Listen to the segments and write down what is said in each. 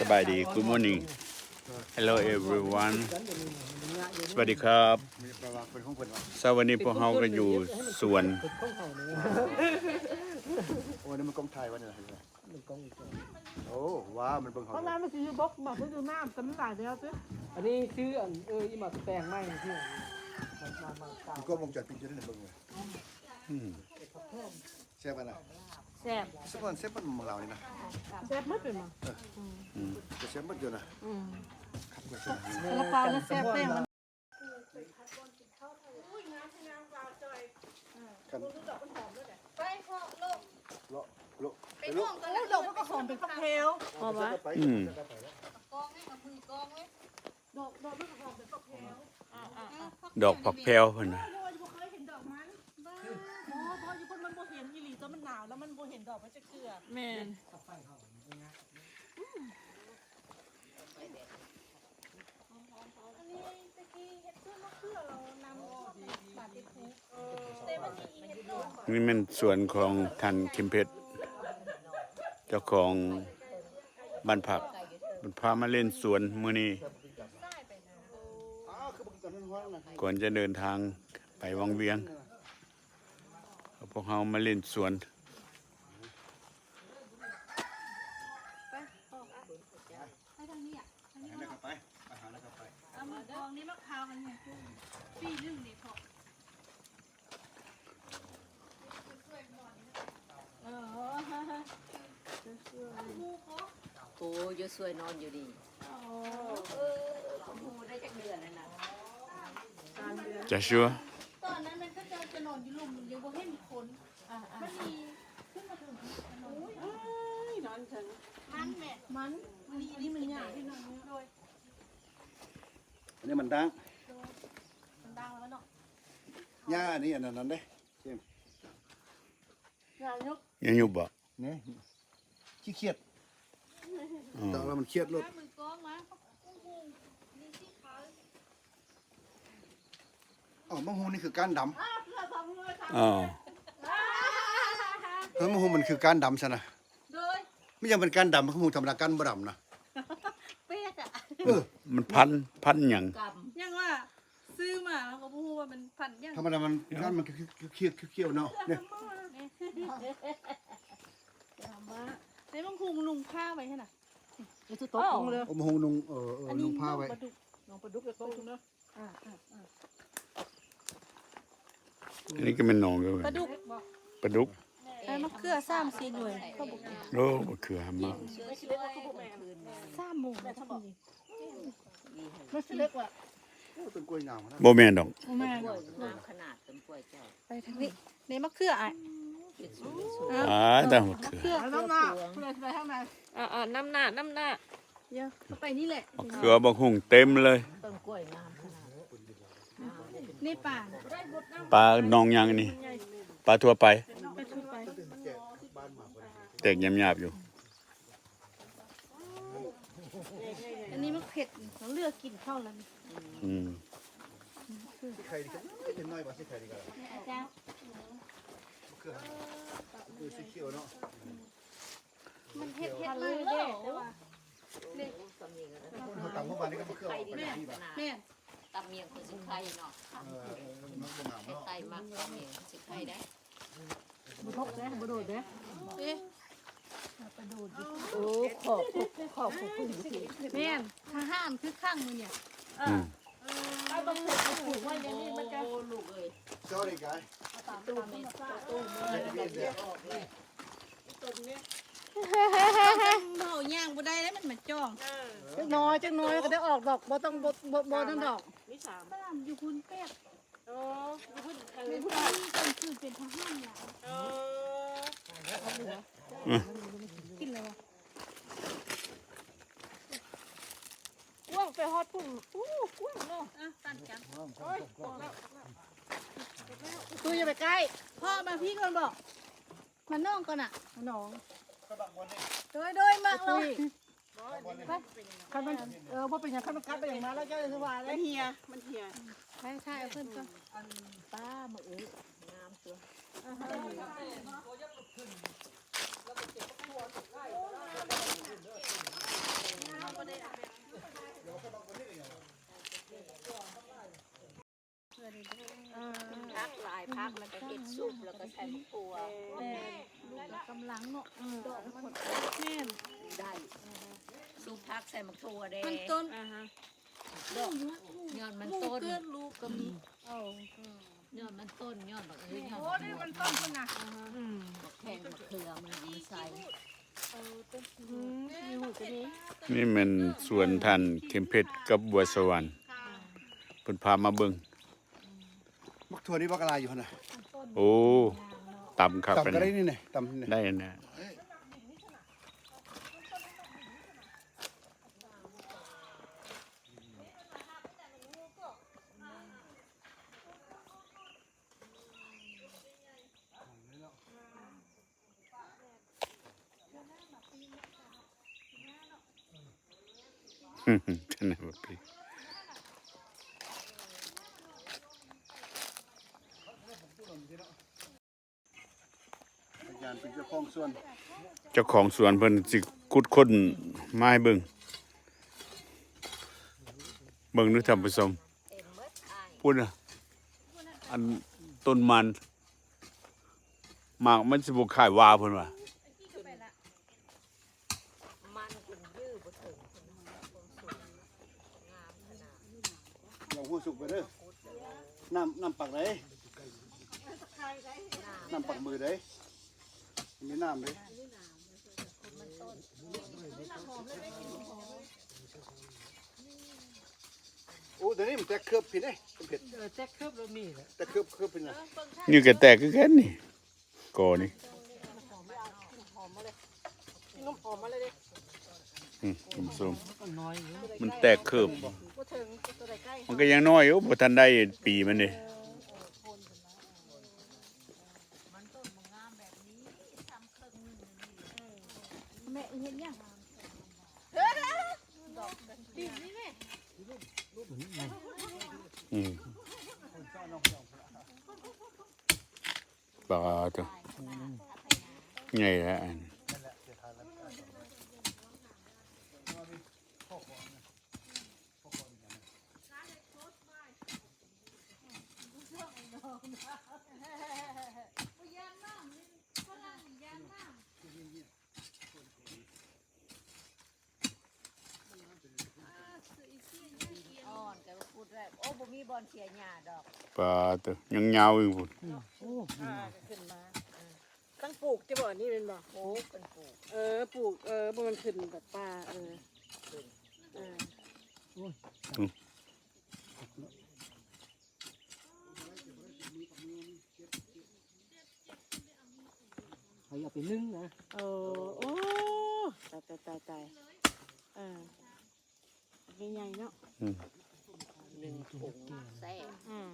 ສະບາຍດີ Good morning. Hello everyone. ສະຫວັດດີຄັບ. ເຈົ້າ ວັນນີ້ພວກເຮົາກໍຢູ່ສວນ. ໂອ້ ນີ້ມັນກ້ອງຖ່າຍວະນີ້ນະ. ໂອ້ ວ້າວ ມັນເບິ່ງເຮົາ ເພາະວ່າມັນຊິຢູ່ບົກ ມັນຢູ່ນ້ຳ ແຕ່ມັນຫຼາຍແລ້ວຕິ. ອັນນີ້ຊື່ອັນ ເອີ ອີ່ໝາກແຕງໃໝ່ນີ້ ທີ່ມັນ ມັນ ມັນ ມີກ້ອງວົງຈອນປິດຢູ່ໃນນັ້ນ ເບິ່ງເລີຍ. ອືມ ແຊບບໍ່ລະ? ແຊບ ແຊບ ແຊບໝາກລາວນີ້ນະ. ແຊບໝົດເປັນບໍ່? ເອີ ອືມ ອືມ ກໍແຊບໝົດຢູ່ນະ. ອືມ ຄັກເລີຍ ຊາລາເປົານະ ແຊບແປ້ງມັນ. ຄັນ ໄປເພາະໂລກ ເລາະ ເລາະ ໄປ ໂອ້ ດອກມັນກໍຫອມເປັນຜັກແພວ. ຫອມຫວາ? ອືມ ກອງໃຫ້ກັບມືກອງເວີຍ. ດອກ ດອກມັນກໍຫອມເປັນຜັກແພວ. ອ່າໆໆ ດອກຜັກແພວເພິ່ນນະ. ເພາະວ່າບໍ່ເຄີຍເຫັນດອກມັນ. ບໍ່ ເພາະຢູ່ພຸ້ນມັນບໍ່ເຫັນອີ່ຫຼີ ຕອນມັນໜາວແລ້ວມັນບໍ່ເຫັນດອກມັນຈັກເທື່ອ. ແມ່ນ. ອັນນີ້ແຕ່ກີ້ເຮັດສວນມະເຂືອ ແລ້ວນຳມາຕິດພູ ແຕ່ມັນມີເຫັດດອກ. ນີ້ແມ່ນສວນຂອງທ່ານເຂັມເພັດ ເຈົ້າຂອງບ້ານພັກ ເພິ່ນພາມາຫຼິ້ນສວນມື້ນີ້ ກ່ອນຈະເດີນທາງໄປວັງວຽງ. ເອົາພວກເຮົາມາຫຼິ້ນສວນ. ໄປ ໄປທາງນີ້ອະ ທາງນີ້ ໄປ ໄປຫາແລ້ວກໍໄປ ເອົາໝາກດອງນີ້ ໝາກຂາວອັນນີ້ ປີ້ໜຶ່ງນີ້ພໍ. ເອີ ໂອ້ ຢູ່ຊ່ວຍນອນຢູ່ນີ້. ເອີ ບໍ່ຮູ້ໄດ້ຈັກເດືອນແລ້ວນະ. ຈະຊວ ຕອນນັ້ນມັນກໍຈະ ຈະນອນຢູ່ລຸ່ມ ຍັງບໍ່ເຫັນຄົນ. ອ່າໆ ມັນມີຂຶ້ນມາເຖິງ ໂອ້ຍ ນອນເຖິງ ມັນແມ່ ມັນ ອັນນີ້ມັນຍາກທີ່ນອນ. ໂດຍ ອັນນີ້ມັນດ່າງ ມັນດ່າງແລ້ວເນາະ. ຫຍ້າອັນນີ້ອັນນັ້ນເດ້ ເຈມ ຫຍ້າຍຸບ ຫຍ້າຍຸບບໍ່? ນີ້ ຂີ້ຂຽດ ອືມ ແຕ່ວ່າມັນຂຽດໂລດ. ອ້າວ ບັກຫຸ່ງນີ້ຄືກ້ານດຳ. ອ້າວ ເອີ ບັກຫຸ່ງມັນຄືກ້ານດຳຊັ້ນນະ. ໂດຍ ມັນຍັງເປັນກ້ານດຳ ບັກຫຸ່ງທຳມະດາກ້ານບໍ່ດຳນະ. ແປກອະ. ເອີ ມັນພັນ ພັນຫຍັງ? ຍັງວ່າ ຊື້ມາແລ້ວກໍບໍ່ຮູ້ວ່າມັນພັນຫຍັງ. ທຳມະດາມັນ ມັນຄືຂຽດໆເນາະ. ນີ້ ໃນບັກຫຸ່ງນຸ່ງຜ້າໄວ້ຫັ້ນນະ. ເອີ ໂອ້ ບັກຫຸ່ງນຸ່ງ ເອີ ນຸ່ງຜ້າໄວ້. ປາດຸກ ໜອງປາດຸກ ປາດຸກເນາະ. ອ່າໆໆ ອັນນີ້ກໍແມ່ນໜອງເດີ ປາດຸກ ປາດຸກ. ເອີ ມະເຂືອສາມສີ່ໜ່ວຍ ເຂົາບໍ່ກິນ. ໂອ້ ມະເຂືອຫາມາກ. ສາມໂມງ ມັນຊິເລັກວ່າ ໂອ້ ຕົ້ນກ້ວຍງາມຂະໜາດ. ບໍ່ແມ່ນດອກ ບໍ່ແມ່ນ ຂະໜາດຕົ້ນກ້ວຍເຈົ້າ. ໄປທາງນີ້ ນີ້ມະເຂືອອ້າຍ. ອ້າຍ ແຕ່ມະເຂືອ ມະເຂືອ ນຳໜ້າ ຜູ້ໃດຊິໄປທາງໃດ? ອ່າໆ ນຳໜ້າ ນຳໜ້າ. ເອີ ເຂົ້າໄປນີ້ແຫຼະ ມະເຂືອ ບັກຫຸ່ງເຕັມເລີຍ. ຕົ້ນກ້ວຍງາມຂະໜາດ. ນີ້ປາ ປາໜອງຫຍັງນີ້? ປາທົ່ວໄປ ປາທົ່ວໄປ ແຕກຫຍາບໆຢູ່. ອັນນີ້ມັນເຜັດ ເຫຼືອກິນເຂົ້າແລ້ວນີ້. ອືມ ຊິໄຂ່ດີກະ ເປັນໜ້ອຍບໍ່ ຊິໄຂ່ດີກະ. ອາຈານ ຄືສີຂຽວເນາະ. ມັນເຮັດ ເຮັດມາແລ້ວ ແຕ່ວ່າ ນີ້ ເຮົາຕຳເຂົ້າມານີ້ກໍມາເຄືອອອກໄປແບບນີ້ບາດ. ແມ່ນ ຕຳໝ້ຽງຄືຊິໄຂ່ເນາະ. ເອີ ມັນບໍ່ງາມເນາະ ໄຂ່ມັກຕຳໝ້ຽງຄືຊິໄຂ່ໄດ໋. ບໍ່ຕົກເດ້ ບໍ່ໂດດເດ້. ເອ ໂອ້ ຂອບ ຂອບ ຂອບຄຸນ. ແມ່ນ ທະຫານຄືຄັ້ງມື້ນີ້. ເອີ ອືມ ເອີ ເອົາມາຜູກ ຜູກໄວ້ຢ່າງນີ້ ມັນຈະ ໂອ້ ລູກເອີຍ. Sorry guy. ເອົາຕາມ ຕາມ ຕາມ ເຮົາຍ່າງບໍ່ໄດ້ເດ້ ມັນມາຈ້ອງ. ເອີ ຈັກໜ້ອຍ ຈັກໜ້ອຍກໍໄດ້ອອກດອກ ບໍ່ຕ້ອງ ບໍ່ ບໍ່ ບໍ່ນັ້ນດອກ. ມີສາມ ສາມຢູ່ພຸ້ນແປດ. ເອີ ຢູ່ພຸ້ນ ເອີ ມີຄົນຄືເປັນທະຫານລາວ. ເອີ ອືມ ກິນແລ້ວບໍ່? ກວ້າງ ໄປຮອດພຸ້ນ ໂອ້ ກວ້າງເນາະ. ອ່ະ ຕັນຈັງ ໂອ້ຍ ອອກແລ້ວ ຕູ້ຢ່າໄປໃກ້. ພໍ່ມາພີ້ກ່ອນບໍ? ມານ້ອງກ່ອນນະ ມານ້ອງ. ໂດຍ ໂດຍ ມາ ຕຸ້ຍ ໄປ ຄັນມັນ ເອີ ບໍ່ເປັນຫຍັງ ຄັນມັນກັດໄປຫຍັງມາແລ້ວ ເຈົ້າຈະວ່າໄດ້ ມັນເຫ່ຍ ມັນເຫ່ຍ. ໄປຖ່າຍເອົາເພິ່ນກ່ອນ. ອັນປ້າ ມາເອີ ງາມຕົວະ. ອືມ ແລ້ວກໍເກັບຜັກບົວໄດ້ ໄດ້ ໄດ້. ໃສ່ໝາກຖົ່ວ ແມ່ນ ລູກກໍກຳລັງເນາະ ເອີ ດອກມັນ ແມ່ນ ໄດ້ ຊຸບຜັກໃສ່ໝາກຖົ່ວແດ່ ມັນຕົ້ນ ອ່າຮະ ດອກ ຍ້ອນມັນຕົ້ນ ເກີດລູກກໍມີ ເອີ ອືມ ຍ້ອນມັນຕົ້ນ ຍ້ອນບັກ ເອີ ຍ້ອນ ໂອ້ ນີ້ມັນຕົ້ນພຸ້ນນະ ອືມ ບັກແຂ້ງບັກເຂືອ ມັນເອົາມາໃສ່ ອືມ ນີ້ແມ່ນສວນທ່ານເຂັມເພັດກັບບົວສະຫວັນ ເພິ່ນພາມາເບິ່ງ ບັກຖົ່ວນີ້ບັກຫຼາຍຢູ່ຫັ້ນນະ ໂອ້ ຕຳຄັກ ຕຳກໍໄດ້ນີ້ນະ ຕຳນີ້ນະ ໄດ້ນະ. ອາຈານເປັນເຈົ້າຂອງສວນ ເຈົ້າຂອງສວນເພິ່ນຊິຂຸດຄົ້ນມາໃຫ້ເບິ່ງ ເບິ່ງດູທ່ານຜູ້ຊົມ ພຸ້ນນະ ອັນຕົ້ນມັນ ໝາກມັນຊິບໍ່ຄ້າຍຫວ້າເພິ່ນວ່າ ມັນເພິ່ນຢື້ບໍ່ເຖິງ ຄວາມສູງ ງາມຂະໜາດ ລອງຮູ້ສຸກໄປເດີ ນ້ຳ ນ້ຳປັກໃດ ນ້ຳປັກມືໃດ ມີນ້ຳເດ້. ໂອ້ ດຽວນີ້ມັນແຕກເຄືອບພີ້ເດ້ ເອີ ແຕກເຄີບແລ້ວມີແຫຼະ ແຕກເຄີບ ເຄີບພີ້ນະ ນີ້ກໍແຕກຄືກັນນີ້ ກໍນີ້ ອືມ ທ່ານຜູ້ຊົມ ມັນແຕກເຄີບ ມັນກໍຍັງນ້ອຍຢູ່ ບໍ່ທັນໄດ້ປີມັນເດ້. ແມ່ເຮັດຫຍັງ? ອືມ ປາໂທ້ ໃຫຍ່ແທ້ອັນ ອ່ອນກໍຂຸດແລ້ວ ໂອ້ ບໍ່ມີບ່ອນເສຍຫຍ້າດອກ ປາໂທ້ ຍັງຍາວອີກພຸ້ນ ອືມ ໂອ້ ອ່າ ຂຶ້ນມາ ອ່າ ຕັ້ງປູກຕິບໍ່ ອັນນີ້ແມ່ນບໍ່? ປູກ ເພິ່ນປູກ ເອີ ປູກ ເອີ ບໍ່ແມ່ນຂຶ້ນແບບປ່າ ເອີ ຂຶ້ນ ເອີ ໂອ້ຍ ອືມ ເຂົາເອົາໄປໜຶ້ງນະ ເອີ ໂອ້ ຕາຍ ຕາຍ ຕາຍ ຕາຍ ເອີ ໃຫຍ່ໆ ເນາະ ອືມ ໜຶ້ງຜົງແຊບ ອືມ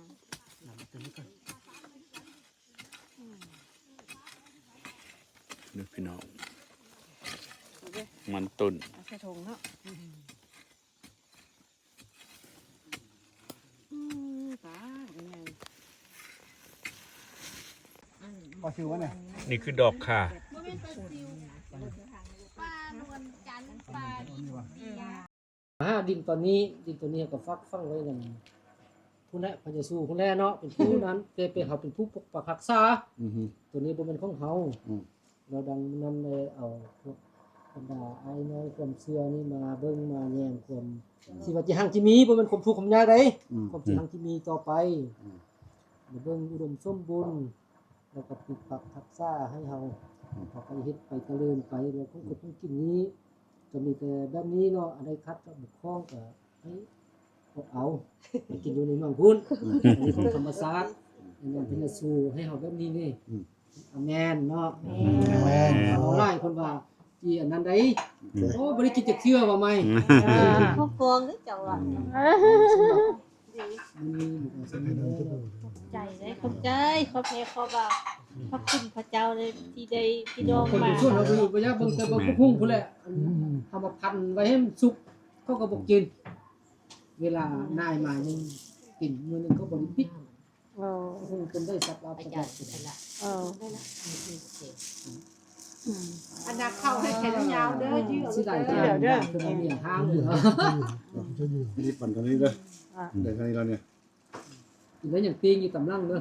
ເດີພີ່ນ້ອງ ມັນຕົ້ນ ເອົາໃສ່ຖົງເນາະ ອືມ ປາ ໃຫຍ່ ປາຊິວນະ ນີ້ຄືດອກຂ່າ ປານວນຈັນ ປາ ຫາດິນຕອນນີ້ ດິນຕອນນີ້ເຮົາກໍຝາກຝັງໄວ້ນຳ ພຸ້ນແຫຼະ ພະຍາຊູພຸ້ນແຫຼະເນາະ ເປັນຜູ້ນັ້ນ ແຕ່ເປັນ ເຮົາເປັນຜູ້ປົກປັກຮັກສາ ອືຮຶ ໂຕນີ້ບໍ່ແມ່ນຂອງເຮົາ ອືມ ແລ້ວດັ່ງນັ້ນໄດ້ເອົາພວກບັນດາອ້າຍນ້ອງຄວາມເຊື່ອນີ້ມາເບິ່ງມາແຍມຄວາມ ອືມ ທີ່ວ່າຈິຮັ່ງຈິມີ ບໍ່ແມ່ນຄວາມທຸກຄວາມຍາກໃດ ອືມ ຄວາມຈິຮັ່ງຈິມີຕໍ່ໄປ ອືມ ມາເບິ່ງອຸດົມສົມບູນ ແລ້ວກໍປົກປັກຮັກສາໃຫ້ເຮົາ ອືມ ເຮົາກໍເຮັດໄປຈະເລີນໄປ ແລ້ວຄົນ ອືມ ຄົນກິນນີ້ ກໍມີແຕ່ແບບນີ້ເນາະ ອັນໃດຂັດກັບບົກຜ່ອງກໍໃຫ້ອດເອົາ ໄປກິນຢູ່ໃນເມືອງພຸ້ນ ອືມ ອັນນີ້ຂອງທຳມະຊາດ ອືມ ອັນນັ້ນເພິ່ນຈະຊູໃຫ້ເຮົາແບບນີ້ນີ້ ອືມ ອາແມນເນາະ ອາແມນ ເວົ້າຫຼາຍເພິ່ນວ່າ ອີອັນນັ້ນໃດ ອືມ ໂອ້ ບໍ່ໄດ້ກິນຈັກເທື່ອວ່າໃໝ່ ອືມ ເອີ ເຂົາຟ້ອງເດ້ເຈົ້າວ່າ ອືມ ຂອບໃຈເດ້ ຂອບໃຈ ຂອບໃຈ ຂອບວ່າ ພະຄຸນພະເຈົ້າເດ້ ທີ່ໄດ້ພີ່ນ້ອງມາ ຄົນຢູ່ສວນເຮົາກໍຢູ່ບໍ່ຍາກ ເບິ່ງແຕ່ເບິ່ງ ແມ່ນ ບັກຫຸ່ງພຸ້ນແຫຼະ ອືມ ເອົາມາພັນໄວ້ໃຫ້ມັນສຸກ ເຂົາກໍບໍ່ກິນ ເວລານາຍມາຍັງກິນ ມື້ໜຶ່ງເຂົາບໍ່ໄດ້ປິດ ເອີ ຄົນ ຄົນໄດ້ສັບລາວ ອາຈານ ເອີ ອືມ ອັນນັ້ນເຂົ້າໃຫ້ແຂນຍາວເດີ ຍືດເອົາ ຊິໄດ້ ເດີ ເດີ ຄືວ່າມີຫາງຢູ່ ນີ້ປັ່ນເທົ່ານີ້ເດີ ອ່າ ໄດ້ເທົ່ານີ້ແລ້ວນີ້ ກິນແລ້ວຍັງຕີງຢູ່ຕາມຫຼັງເດີ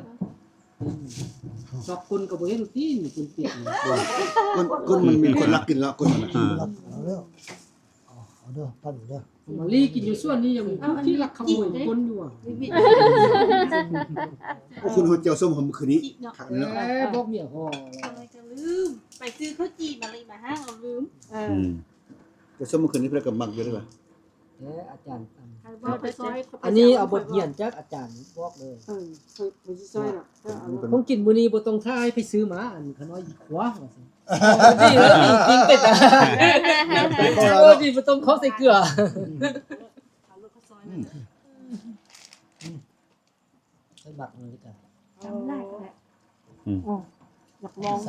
ຊອກກົ້ນກໍບໍ່ເຫັນຕີນ ກົ້ນເປຍກນີ້ ກ້ນ ກົ້ນມັນມີຄົນລັກກິນແລ້ວ ກົ້ນມັນນະ ອືມ ລັກເອົາແລ້ວ ເອົາເດີ ປັ້ນເດີ ມາລີກິນຢູ່ສວນນີ້ຍັງ ເອົາອັນນີ້ ທີ່ລັກຂະໂມຍກົ້ນຢູ່ຫວາ ໂອ້ ຄຸນເຮົາແຈ່ວສົ້ມຫອມມື້ຄືນນີ້ ເນາະ ຄັກເນາະ ເອີ ບອກເມຍພໍ ເອີ ກໍລືມ ໄປຊື້ເຂົ້າຈີ່ມາລີມາຫ້າງ ເອົາລືມ ເອີ ອືມ ແຕ່ຊຸມມື້ຄືນນີ້ເພິ່ນກໍມັກຢູ່ເດ້ວ່າ ແທ້ອາຈານ ອັນ ອັນນີ້ເອົາບົດຮຽນຈາກອາຈານບອກເລີຍ ເອີ ຂ້ອຍ ຂ້ອຍຊິຊ່ອຍດອກ ເອີ ເອົາໂລດ ຂອງກິນມື້ນີ້ບໍ່ຕ້ອງຖ້າໃຫ້ໄປຊື້ມາ ອັນຂະນ້ອຍອີກຂວາວ່າຊັ້ນ ເອີ ດີເລີຍ ກິນເປັດ ເອີ ດີ ບໍ່ຕ້ອງເຄາະໃສ່ເກືອ ເອົາໂລດ ເຂົາຊ່ອຍ ອືມ ຂ້ອຍມັກມັນຄືກັນ ຈຳຫຼາຍແຫຼະ ອືມ ຢາກລອງ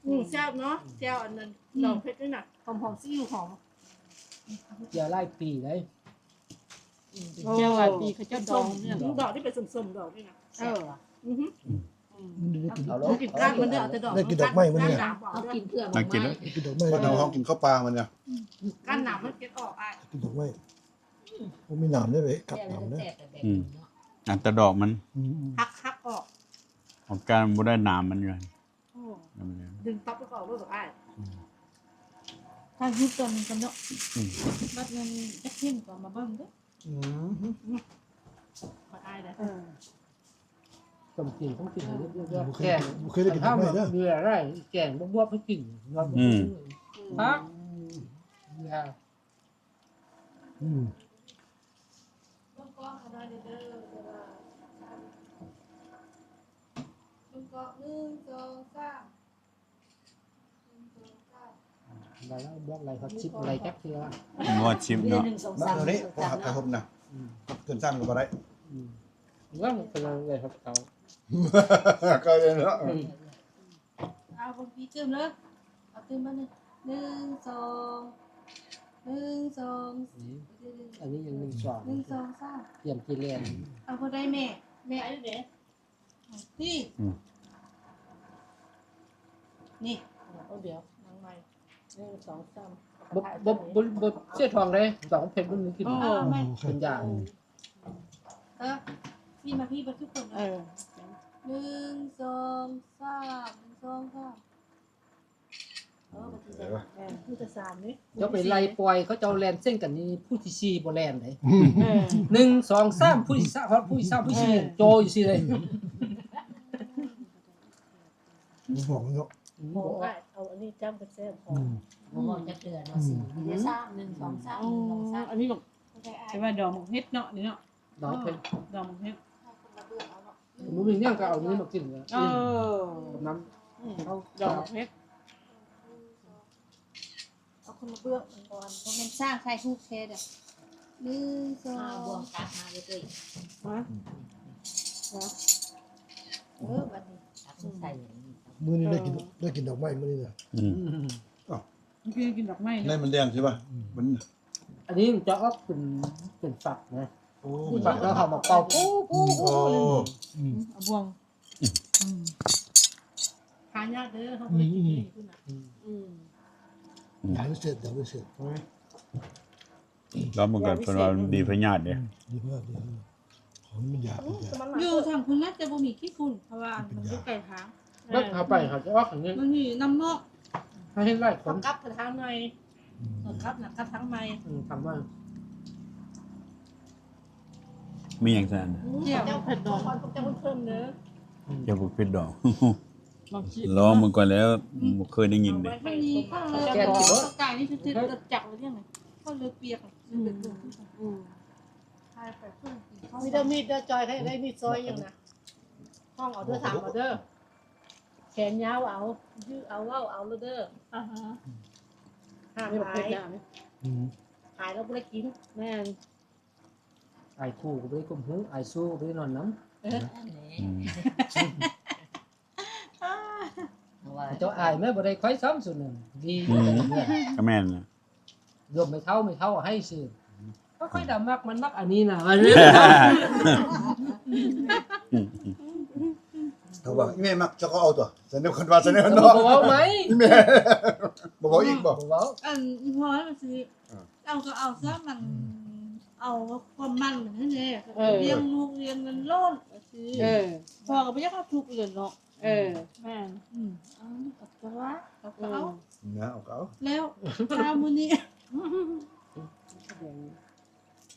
ອືມ ແຊບເນາະ ແຈ່ວອັນນັ້ນ ອືມ ດອງເຜັດນີ້ນະ ຫອມໆ ຊີອິ້ວຫອມ ແຈ່ວຫຼາຍປີເດ້ ອືມ ໂອ້ ແຈ່ວຫຼາຍປີ ເຂົາເຈົ້າດອງ ດອງນີ້ເປັນສົ້ມໆ ດອງນີ້ນະ ເອີ ອືຮຶ ອືມ ກິນກ້ານມັນເດີ ເອົາແຕ່ດອກ ໄດ້ກິນດອກໄມ້ມັນນີ້ ເອົາກິນເຜືອກ ກິນດອກໄມ້ ບ້ານເຮົາກິນເຂົ້າປ່າມັນນີ້ ອືມ ກ້ານໜາມມັນເກັບອອກ ອ້າຍ ກິນດອກໄມ້ ບໍ່ມີໜາມເດ້ ກັດໜາມເດ້ ອືມ ອັນແຕ່ດອກມັນ ອືມ ຫັກ ຫັກອອກ ອອກການບໍ່ໄດ້ໜາມມັນຢູ່ ໂອ້ ດຶງຕັບອອກໂລດ ອ້າຍ ອືມ ຖ້າຢູ່ຕົນກັນເນາະ ອືມ ບັດນັ້ນຈັກເຫັນກໍມາເບິ່ງເດີ້ ອືມ ບັດອ້າຍເດ້ ເອີ ຕົ້ມກິນ ຕົ້ມກິນ ແກງ ບໍ່ເຄີຍໄດ້ກິນດອກໄມ້ເດີ ແກງບວບໆ ໃຫ້ກິນ ອືມ ຜັກ ອືມ ອືມ ເບິ່ງກ້ອງໃຫ້ໜ້ອຍເດີ ເບິ່ງກ້ອງ ໜຶ່ງ ສອງ ສາມ ໜຶ່ງ ສອງ ສາມ ໄດ້ແລ້ວ ບວກໄດ້ຮອດສິບ ບໍ່ໄດ້ຈັກເທື່ອ ຮອດສິບເນາະ ໜຶ່ງ ສອງ ສາມ ມາເອົາເດ້ ພໍຮັບກະທົບນະ ອືມ ເກີນສາມກໍບໍ່ໄດ້ ອືມ ວ່າມັນກຳລັງໄດ້ຮອດເກົ້າ ກໍເລີຍເນາະ ອືມ ເອົາເບິ່ງພີ້ຕື່ມເລີຍ ເອົາຕື່ມມາໜຶ່ງ ໜຶ່ງ ສອງ ໜຶ່ງ ສອງ ນີ້ ອັນນີ້ຍັງ ໜຶ່ງ ສອງ ໜຶ່ງ ສອງ ສາມ ກຽມກິນແລ້ວ ເອົາບໍ່ໄດ້ແມ່ ແມ່ ອັນນີ້ເດ້ ນີ້ ອືມ ນີ້ ເອົາດຽວ ນາງໃໝ່ ໜຶ່ງ ສອງ ສາມ ບໍ່ ບໍ່ ບໍ່ ບໍ່ເສຍທ້ອງເດ້ ດອກເຜັດມັນກິນ ອໍ ເປັນຢາ ອືມ ເອີ ນີ້ມາພີ້ເບິດທຸກຄົນເນາະ ເອີ ໜຶ່ງ ສອງ ສາມ ໜຶ່ງ ສອງ ສາມ ເອີ ເອີ ມີແຕ່ສາມນີ້ ເຈົ້າໄປໄລ່ປ່ອຍ ເຂົາເຈົ້າແລ່ນເສັງກັນນີ້ ຜູ້ທີສີ່ບໍ່ແລ່ນເດ້ ເອີ ໜຶ່ງ ສອງ ສາມ ຜູ້ທີສາມ ຮອດຜູ້ທີສາມ ຜູ້ທີສີ່ ເອີ ໂຈຢູ່ຊີ້ເລີຍ ບໍ່ບອກເນາະ ອືມ ບອກວ່າເອົາອັນນີ້ຈ້ຳແຊບໆ ອືມ ບໍ່ບອກຈັກເທື່ອເນາະ ອືມ ສີ່ ມີແຕ່ສາມ ໜຶ່ງ ສອງ ສາມ ໜຶ່ງ ສອງ ສາມ ອັນນີ້ແຕ່ວ່າດອກໝາກເຫັດເນາະ ນີ້ເນາະ ດອກເຜັດ ເອີ ດອກໝາກເຫັດ ບໍ່ມີຫຍັງກໍເອົານີ້ມາກິນ ເອີ ກັບນ້ຳ ອືມ ເອົາດອກເຜັດ ເອົາຄົນລະເບື້ອງກ່ອນ ບໍ່ແມ່ນສ້າງຖ່າຍຮູບແທ້ເດີ້ ໜຶ່ງ ສອງ ອ່າ ບ່ວງຕັກມາເລີຍ ຮະ ຮະ ເອີ ບັດນີ້ ຕັກໃສ່ ມື້ນີ້ໄດ້ກິນ ເອີ ໄດ້ກິນດອກໄມ້ມື້ນີ້ນະ ອືມ ອືມ ອ້າວ ເມື່ອກີ້ກິນດອກໄມ້ເນາະ ໃນມັນແດງໃຊ່ປະ ອືມ ມັນ ອັນນີ້ມັນຈະອອກເປັນ ເປັນຝັກນະ ໂອ້ ຝັກແລ້ວເຮົາມາເປົ່າ ປູ ປູ ປູ ອືມ ເອົາບ່ວງ ອືມ ຫາຍາກເດີ ເຮົາບໍ່ໄດ້ກິນເລີຍຢູ່ພຸ້ນນະ ອືມ ອືມ ຢາວິເສດ ຢາວິເສດ ລອງເບິ່ງກ່ອນ ເພິ່ນວ່າມັນດີພະຍາດເດ້ ອືມ ດີພະຍາດ ດີພະຍາດ ຂອງມັນຢາ ຢາ ຢູ່ທາງພຸ້ນໜ້າຈະບໍ່ມີຂີ້ຝຸ່ນ ເພາະວ່າມັນຢູ່ໄກທາງ ແລ້ວເຮົາໄປເຮົາຈະອອກທາງນີ້ ມັນມີນ້ຳເມາະ ເຮົາເຫັນຫຼາຍຄົນ ເຮົາກັບໄປທາງໃໝ່ ອືມ ເຮົາກັບນະ ກັບທາງໃໝ່ ອືມ ທາງໃໝ່ ມີຫຍັງຊັ້ນ ອືມ ເຈົ້າເຜັດດອງ ເຈົ້າເພິ່ນເດີ ອືມ ເຈົ້າເຜັດດອງ ລອງເບິ່ງກ່ອນແລ້ວ ອືມ ບໍ່ເຄີຍໄດ້ຍິນເດ້ ມັນມີຂ້າວເລີຍ ແກງກິນບໍ່ ສະກາຍນີ້ເຮັດລົດຈັກໄວ້ຈັ່ງໃດ ຂ້າວເລີຍປຽກ ອືມ ອືມ ມີແຕ່ມີດເດີ ຈອຍ ໄດ້ ໄດ້ມີດຊອຍຫຍັງນະ ຮ້ອງເອົາເດີ ຖາມເອົາເດີ ແຂນຍາວເອົາ ຍືດເອົາ ເວົ້າເອົາໂລດເດີ ອາຮະ ຫ້າມອາຍ ອືມ ອາຍແລ້ວບໍ່ໄດ້ກິນ ແມ່ນ ອາຍຄູ່ກໍບໍ່ໄດ້ຂົ່ມຫູ ອາຍຊູ້ກໍບໍ່ໄດ້ນອນນຳ ເອີ ອືມ ເຈົ້າອາຍແມ່ບໍ່ໄດ້ຂ້ອຍຊ້ຳສຸດນັ້ນ ດີ ອືມ ກໍແມ່ນນະ ລວມໄມ້ເທົ້າ ໄມ້ເທົ້າໃຫ້ຊື່ ກໍຂ້ອຍດຳມັກ ມັນມັກອັນນີ້ນະ ວ່າ ເຂົາວ່າ ອີ່ແມ່ມັກ ເຈົ້າກໍເອົາຕົວະ ຊັ້ນເນາະ ຄັນວ່າຊັ້ນເນາະ ບໍ່ເວົ້າໄໝ ອີ່ແມ່ ບໍ່ເວົ້າອີກບໍ່ ບໍ່ເວົ້າ ອັນ ອີ່ພໍ່ມັນຊິ ອ່າ ເອົາກໍເອົາຊະ ມັນ ອືມ ເອົາຄວາມໝັ້ນຫັ້ນແຫຼະ ເອີ ລ້ຽງລູກລ້ຽງເງິນໂລດວ່າຊີ້ ເອີ ພໍ່ກໍບໍ່ຢາກເອົາທຸກເລີຍເນາະ ເອີ ແມ່ນ ອືມ ເອົາກັບຕົວ ເອົາກໍເອົາ ອືມ ນະ ເອົາກໍເອົາ ແລ້ວເຊົ້າມື້ນີ້ ເ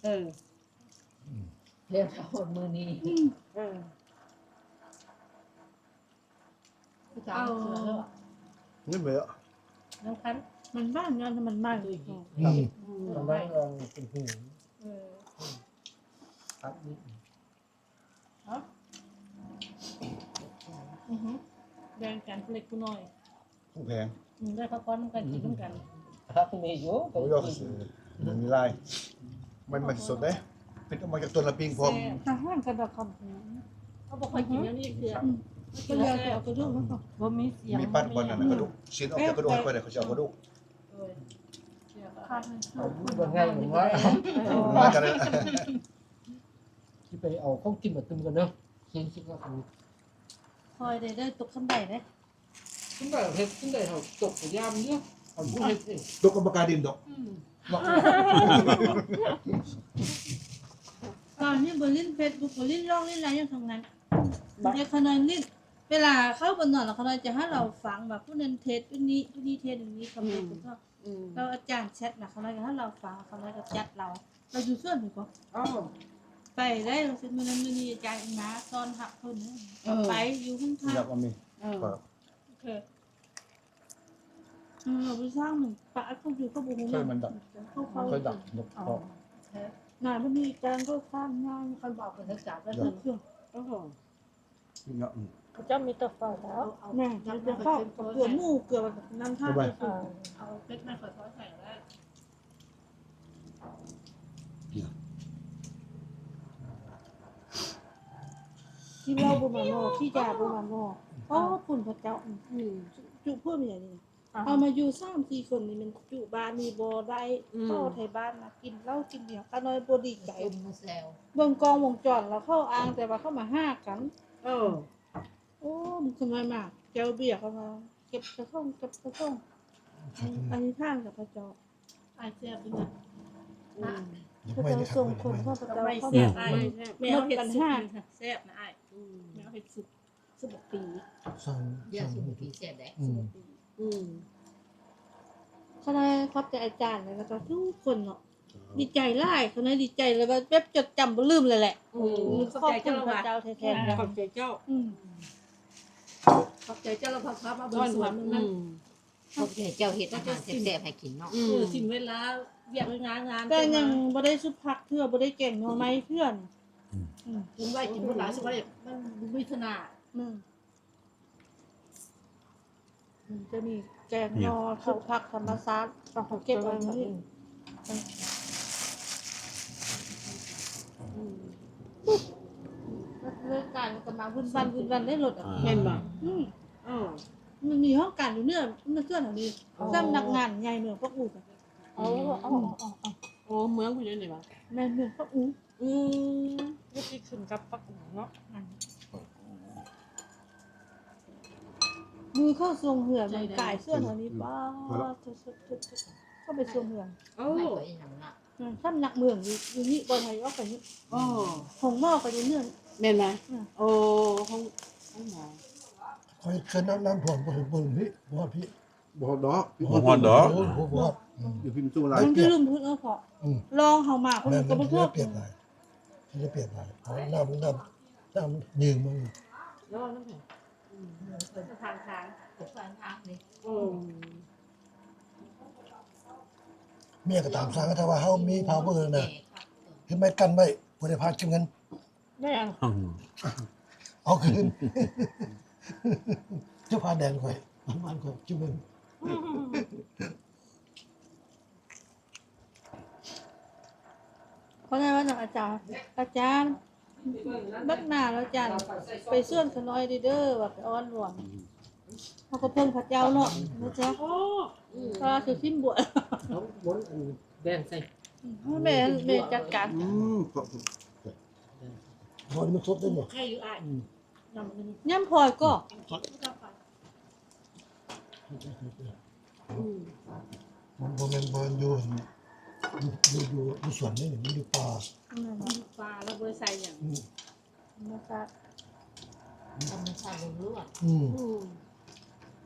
ອີ ອືມ ແລ້ວເຊົ້າມື້ນີ້ ອືມ ເອີ ເອົາ ນີ້ແມ່ນຫຍັງ ມັນຫວານຍ້ອນມັນໃໝ່ ອືມ ມັນຫວານຍ້ອນເປັນຫູ ເອີ ອືມ ຄັກນີ້ ຮະ ອືຮຶ ແບ່ງກັນຜູ້ເລັກຜູ້ນ້ອຍ ຜູ້ແພງ ອືມ ໄດ້ພັກຜ່ອນນຳກັນ ກິນນຳກັນ ພັກມີຢູ່ ໂອ້ຍ ມັນມີຫຼາຍ ມັນ ມັນສົດເດ້ ເປັນອອກມາຈາກຕົ້ນລະປິງພ້ອມ ແຊບ ອາຫານກະດອກຄຳ ເຮົາບໍ່ຄ່ອຍກິນແນວນີ້ເທື່ອ ອືມ ເຂົາເຈົ້າຊິເອົາກະດູກມາ ບໍ່ມີສຽງ ມີປັດບໍ່ນັ້ນ ກະດູກ ຊີ້ນອອກຈາກກະດູກໃຫ້ຂ້ອຍໄດ້ ເຂົາຊິເອົາກະດູກ ໂອ້ຍ ເອົາກະດູກ ເບິ່ງງ່າຍວ່າ ເອີ ມາກັນເລີຍ ຊິໄປເອົາຂອງກິນມາຕື່ມກັນເດີ ຊີ້ນຊິເອົາ ຄ່ອຍໄດ້ເດີ ຕົກຄັນໄດເດ້ ຄັນໄດເຮັດ ຄັນໄດເຮົາຕົກກະຢ້ານເດ້ ເຮົາບໍ່ເຮັດເອງ ຕົກກັບປາກາດິນດອກ ອືມ ເນາະ ຕອນນີ້ບໍ່ຫຼິ້ນເຟສບຸກ ບໍ່ຫຼິ້ນລອກຫຼິ້ນລາຍຫຍັງທັງນັ້ນ ແຕ່ຂະນ້ອຍນີ້ ເວລາເຂົາບໍ່ນອນລະ ຂະນ້ອຍຈະຫາເລົ່າຟັງວ່າຜູ້ນັ້ນເທດຢູ່ນີ້ ຜູ້ນີ້ເທດຢູ່ນີ້ ຄອມເມັນ ອືມ ເຂົາ ອືມ ແລ້ວອາຈານແຊັດນະ ຂະນ້ອຍກໍຫາເລົ່າຟັງ ຂະນ້ອຍກໍຈັດລາວ ລາວຢູ່ສວນນີ້ກໍ ອໍ ໄປໄດ້ ລາວຊິມື້ນັ້ນມື້ນີ້ອາຈານມາສອນຮັບເພິ່ນ ເອີ ໄປຢູ່ເຮືອນຂ້າງ ເອີ ໂອເຄ ເອີ ໄປສ້າງມັນປະເຂົາຢູ່ ເຂົາບໍ່ຮູ້ ເຄີຍມັນດັບ ເຂົາ ເຄີຍດັບ ເຂົາ ໜ້າບໍ່ມີການ ເຂົາສ້າງງານ ຄັນບອກເພິ່ນຈະຈັບໄດ້ເພິ່ນ ໂອ້ໂຫ ເນາະ ເຂົາເຈົ້າມີແຕ່ເຝົ້າແລ້ວ ແມ່ນ ເຂົາເຈົ້າເຝົ້າ ເກືອໝູ ເກືອນຳທາງ ເອົາເຜັດມາຂໍຊອຍໃສ່ແລ້ວ ທີ່ເວົ້າບໍ່ມາເນາະ ທີ່ຢາບໍ່ມາເນາະ ອໍ ຄຸນພະເຈົ້າ ອືມ ຈຸເພີ່ມອີ່ຫຍັງນີ້ ອ່າ ເຮົາມາຢູ່ສາມສີ່ຄົນນີ້ແມ່ນຈຸບ້ານນີ້ບໍ່ໄດ້ ອືມ ເຂົ້າໄທບ້ານນະ ກິນເຫຼົ້າກິນເບຍ ຂ້ານ້ອຍບໍ່ດີໃຈ ເບິ່ງກ້ອງວົງຈອນແລ້ວເຂົາອ້າງແຕ່ວ່າເຂົາມາຫາກັນ ເອີ ໂອ້ ມັນຄືມາ ແກ້ວເບຍເຂົາວ່າ ເກັບສະສົງ ເກັບສະສົງ ອະທິຖານກັບພະເຈົ້າ ອ້າຍແຊບຢູ່ນະ ອືມ ພະເຈົ້າຊົງຄົນຂອງພະເຈົ້າ ດອກໄມ້ແຊບ ແມ່ເຮົາເຮັດຊຸບ ແຊບນະອ້າຍ ອືມ ແມ່ເຮົາເຮັດຊຸບ ຊຸບບັກປີ ຊ່ອງ ຢ່າຊຸບບັກປີແຊບເດ້ ອືມ ຊຸບບັກປີ ອືມ ຂະນ້ອຍຂອບໃຈອາຈານ ແລ້ວກໍທຸກຄົນເນາະ ດີໃຈຫຼາຍ ຂະນ້ອຍດີໃຈ ແລ້ວແບບ ແບບຈົດຈຳບໍ່ລືມເລີຍແຫຼະ ອືມ ຂອບໃຈເຈົ້າ ຂອບຄຸນພະເຈົ້າແທ້ໆ ຂອບໃຈເຈົ້າ ອືມ ຂອບໃຈເຈົ້າ ແລ້ວພາ ພາມາເບິ່ງສວນ ອືມ ຂອບໃຈເຈົ້າເຮັດອາຫານແຊບໆໃຫ້ກິນເນາະ ເອີ ເສຍເວລາວຽກງານ ງານ ແຕ່ຍັງບໍ່ໄດ້ສຸບຜັກເທື່ອ ບໍ່ໄດ້ແກງໜໍ່ໄມ້ເທື່ອ ອືມ ອືມ ກິນໄວ້ກິນບໍ່ຫຼາຍ ສຸບໄວ້ມັນບໍ່ມີທະນາ ອືມ ອືມ ຈະມີແກງໜໍ່ ເອີ ສຸບຜັກທຳມະຊາດ ເອົາເກັບໄວ້ນີ້ ອືມ ເລີຍກາຍເປັນມາວຸ້ນວັນ ວຸ້ນວັນໃນລົດ ແມ່ນບໍ່? ອືມ ເອີ ມັນມີຫ້ອງການຢູ່ເໜືອ ເໜືອເຂື່ອນອັນນີ້ ເອີ ສຳນັກງານໃຫຍ່ເມືອງປາກອູ ໂອ້ ເອີ ເອີ ເອີ ເອີ ເມືອງເພິ່ນຢູ່ນີ້ຫວາ? ແມ່ນ ເມືອງປາກອູ ອືມ ຢູ່ທີ່ຂຶ້ນກັບປາກອູເນາະ ອືມ ມື້ເຂົາສົ່ງເຮືອ ມັນກາຍສວນເຮົານີ້ ປ້າ ເຂົາໄປສົ່ງເຮືອ ໂອ້ ອືມ ສຳນັກເມືອງຢູ່ ຢູ່ນີ້ ບ່ອນໃຫ້ອອກໄປນີ້ ໂອ້ ໂຮງໝໍກໍຢູ່ເໜືອ ແມ່ນບໍ່? ອືມ ໂອ້ ໂຮງ ໂຮງໝໍ ຂ້ອຍເຄື່ອນນ້ຳ ນ້ຳຖ້ວມບໍ່ເຖິງ ບໍ່ເຖິງພີ້ ບໍ່ຮອດພີ້ ບໍ່ຮອດດອກ ບໍ່ຮອດດອກ ບໍ່ຮອດ ອືມ ຢູ່ພີ້ມັນສູງຫຼາຍ ມັນຢູ່ລຸ່ມພຸ້ນ ເອີ ເພາະ ອືມ ລອງເຮົາມາພຸ້ນ ມັນກໍບໍ່ທົ່ວ ປຽກຫຼາຍ ຊິໄດ້ປຽກຫຼາຍ ເພາະນ້ຳ ນ້ຳ ນ້ຳຢືນມັນ ລອງນຳ ອືມ ທາງທາງ ທາງທາງນີ້ ໂອ້ ເມຍກໍຕາມສັ່ງ ຖ້າວ່າເຮົາມີພາວເວີນະ ເຮັດໄມ້ກັ້ນໄວ້ ບໍ່ໄດ້ພາເກັບເງິນ ແມ່ນ ອືມ ເອົາຄືນ ຈະພາແດນຂ້ອຍ ບ້ານຂ້ອຍ ເກັບເງິນ ເພາະນັ້ນວ່າ ອາຈານ ອາຈານ ບັກໜ້າແລ້ວ ອາຈານ ໄປສວນຂະນ້ອຍເດີ ວ່າໄປອ້ອນຫຼວງ ເຮົາກໍເພິ່ງພະເຈົ້າເນາະ ເນາະເຈົ້າ ອືມ ເພາະວ່າຄືຊິບວດ ເອົາບົນອັນແບ່ງໃສ່ ອືມ ແມ່ ແມ່ຈັດການ ອືມ ເພາະ ເພາະນີ້ມັນສົດເດ້ນີ້ ໄຂ່ຢູ່ອ້າຍ ອືມ ຍຳພອຍກໍ ອືມ ມັນບໍ່ແມ່ນ ບໍ່ແມ່ນຢູ່ ຢູ່ ຢູ່ ຢູ່ ຢູ່ສວນນີ້ ມັນຢູ່ປ່າ ອືມ ຢູ່ປ່າ ແລ້ວບໍ່ໄດ້ໃສ່ຫຍັງ ອືມ ທຳມະຊາດ ທຳມະຊາດລ້ວນໆ ອືມ ອືມ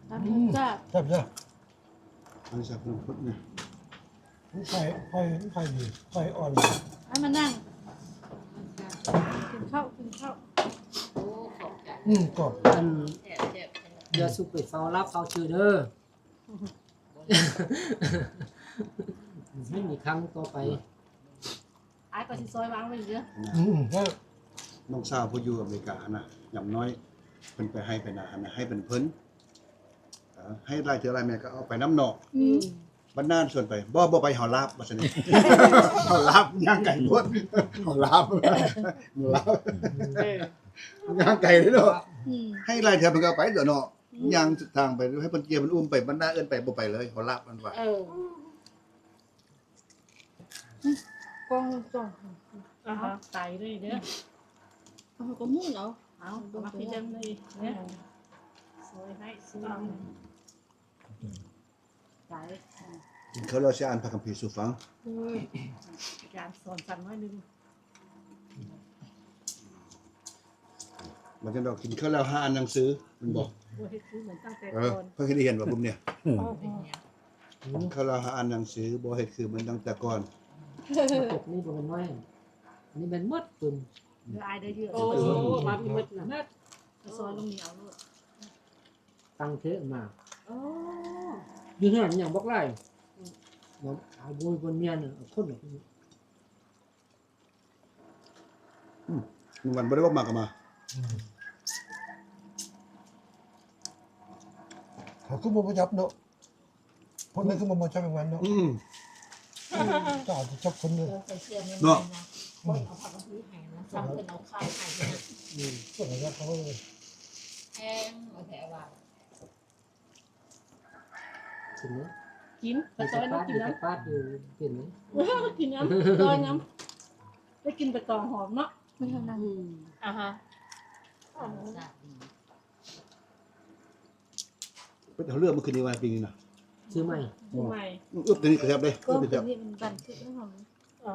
ທຳມະຊາດ ອືມ ແຊບເດີ ອັນນີ້ແຊບເນາະ ນີ້ ໄຟ ໄຟ ໄຟດີ ໄຟອ່ອນ ໃຫ້ມານັ່ງ ກິນເຂົ້າ ກິນເຂົ້າ ໂອ້ ຂອບໃຈ ອືມ ກອບ ອັນ ແຊບໆ ຢ່າສຸກໄປເຝົ້າລາບເຝົ້າຊື່ເດີ ໃຫ້ມີຄັ້ງຕໍ່ໄປ ອ້າຍກໍຊິຊ່ອຍວາງໄວ້ເດີ ອືມ ນ້ອງສາວຜູ້ຢູ່ອາເມລິກາຫັ້ນນະ ຍາມນ້ອຍເພິ່ນໄປໄຮ່ໄປນາຫັ້ນນະ ໃຫ້ເປັນເພິ່ນ ເອີ ໃຫ້ຫຼາຍເທື່ອຫຼາຍແມ່ກໍເອົາໄປນຳເນາະ ອືມ ບັດນັ້ນຊວນໄປ ບໍ່ ບໍ່ໄປ ເຮົາລາບ ວ່າຊັ້ນ ເຮົາລາບ ຍ່າງໄກໂພດ ເຮົາລາບ ລາບ ເອີ ຍ່າງໄກເດ້ເນາະ ອືມ ໃຫ້ຫຼາຍເທື່ອເພິ່ນກໍເອົາໄປຕົວະເນາະ ອືມ ຍ່າງທາງໄປ ໃຫ້ເພິ່ນເກຍເພິ່ນອຸ້ມໄປ ບັດໜ້າເອີ້ນໄປບໍ່ໄປເລີຍ ເຮົາລາບ ມັນວ່າ ເອີ ກ້ອງຈ້ອງ ອ່າຮະ ໄຕເລີຍເດີ ເອົາ ເຮົາກໍໝູນເອົາ ເອົາ ເອົາມາພີດເດີ ເບິ່ງເດີ ນີ້ເດີ ຊ່ອຍໃຫ້ຊ່ອຍ ໄຕ ກິນເຂົ້າແລ້ວຊິອ່ານພະຄຳພີສູ່ຟັງ ໂອ້ຍ ອາຈານສອນສັ້ນໜ້ອຍໜຶ່ງ ມັນຈັ່ງດອກ ກິນເຂົ້າແລ້ວຫາອ່ານໜັງສື ແມ່ນບໍ່? ບໍ່ເຮັດຄືເໝືອນຕັ້ງແຕ່ ເອີ ກ່ອນ ເພິ່ນເຮັດໃຫ້ເຫັນວ່າກຸ່ມນີ້ ອືມ ໂອ້ໂຫ ກິນເຂົ້າແລ້ວຫາອ່ານໜັງສື ບໍ່ເຮັດຄືເໝືອນຕັ້ງແຕ່ກ່ອນ ມາຕົກນີ້ບໍ່ແມ່ນໜ້ອຍ ອັນນີ້ແມ່ນໝົດປຶ້ມ ເດີອ້າຍເດີເຍອະ ໂອ້ ມາມີໝົດນະ ໝົດ ກໍຊອຍລົງນີ້ເອົາໂລດ ຕັ້ງເທມາ ໂອ້ ຢູ່ເຮືອນຫຍັງບັກຫຼາຍ ອືມ ບໍ່ ບໍ່ ບໍ່ແມ່ນ ອາ ຄົນ ອືມ ວັນບໍ່ໄດ້ບອກມາກໍມາ ອືມ ເຂົາຄືບໍ່ມາຈັບເນາະ ຄົນນັ້ນຄືບໍ່ມາຈັບແມງວັນເນາະ ອືມ ກໍອາດຈະຈັບຄົນເດີ ເນາະ ອືມ ເອົາພະຄຳພີໃຫ້ນະ ຊ້ຳເພິ່ນເອົາໄຂ່ໃຫ້ນະ ອືມ ສ່ວນລະເຂົາ ແພງ ເອົາແທ້ວ່າ ກິນເນາະ ກິນ ປາຊອຍເນາະ ກິນນຳ ປາດຢູ່ ກິນເນາະ ກິນນຳ ຊອຍນຳ ໄດ້ກິນໃບຕອງຫອມເນາະ ອືມ ອ່າຮະ ເປັນເອົາເລືອກມາຄືນນີ້ວ່າປີນີ້ນະ ຊື້ໃໝ່ ຊື້ໃໝ່ ອືມ ອຶບ ຕົວນີ້ກໍແຊບເດ້ ອືມ ອຶບ ຕົວນີ້ມັນບັນທຶກໃຫ້ເຮົາ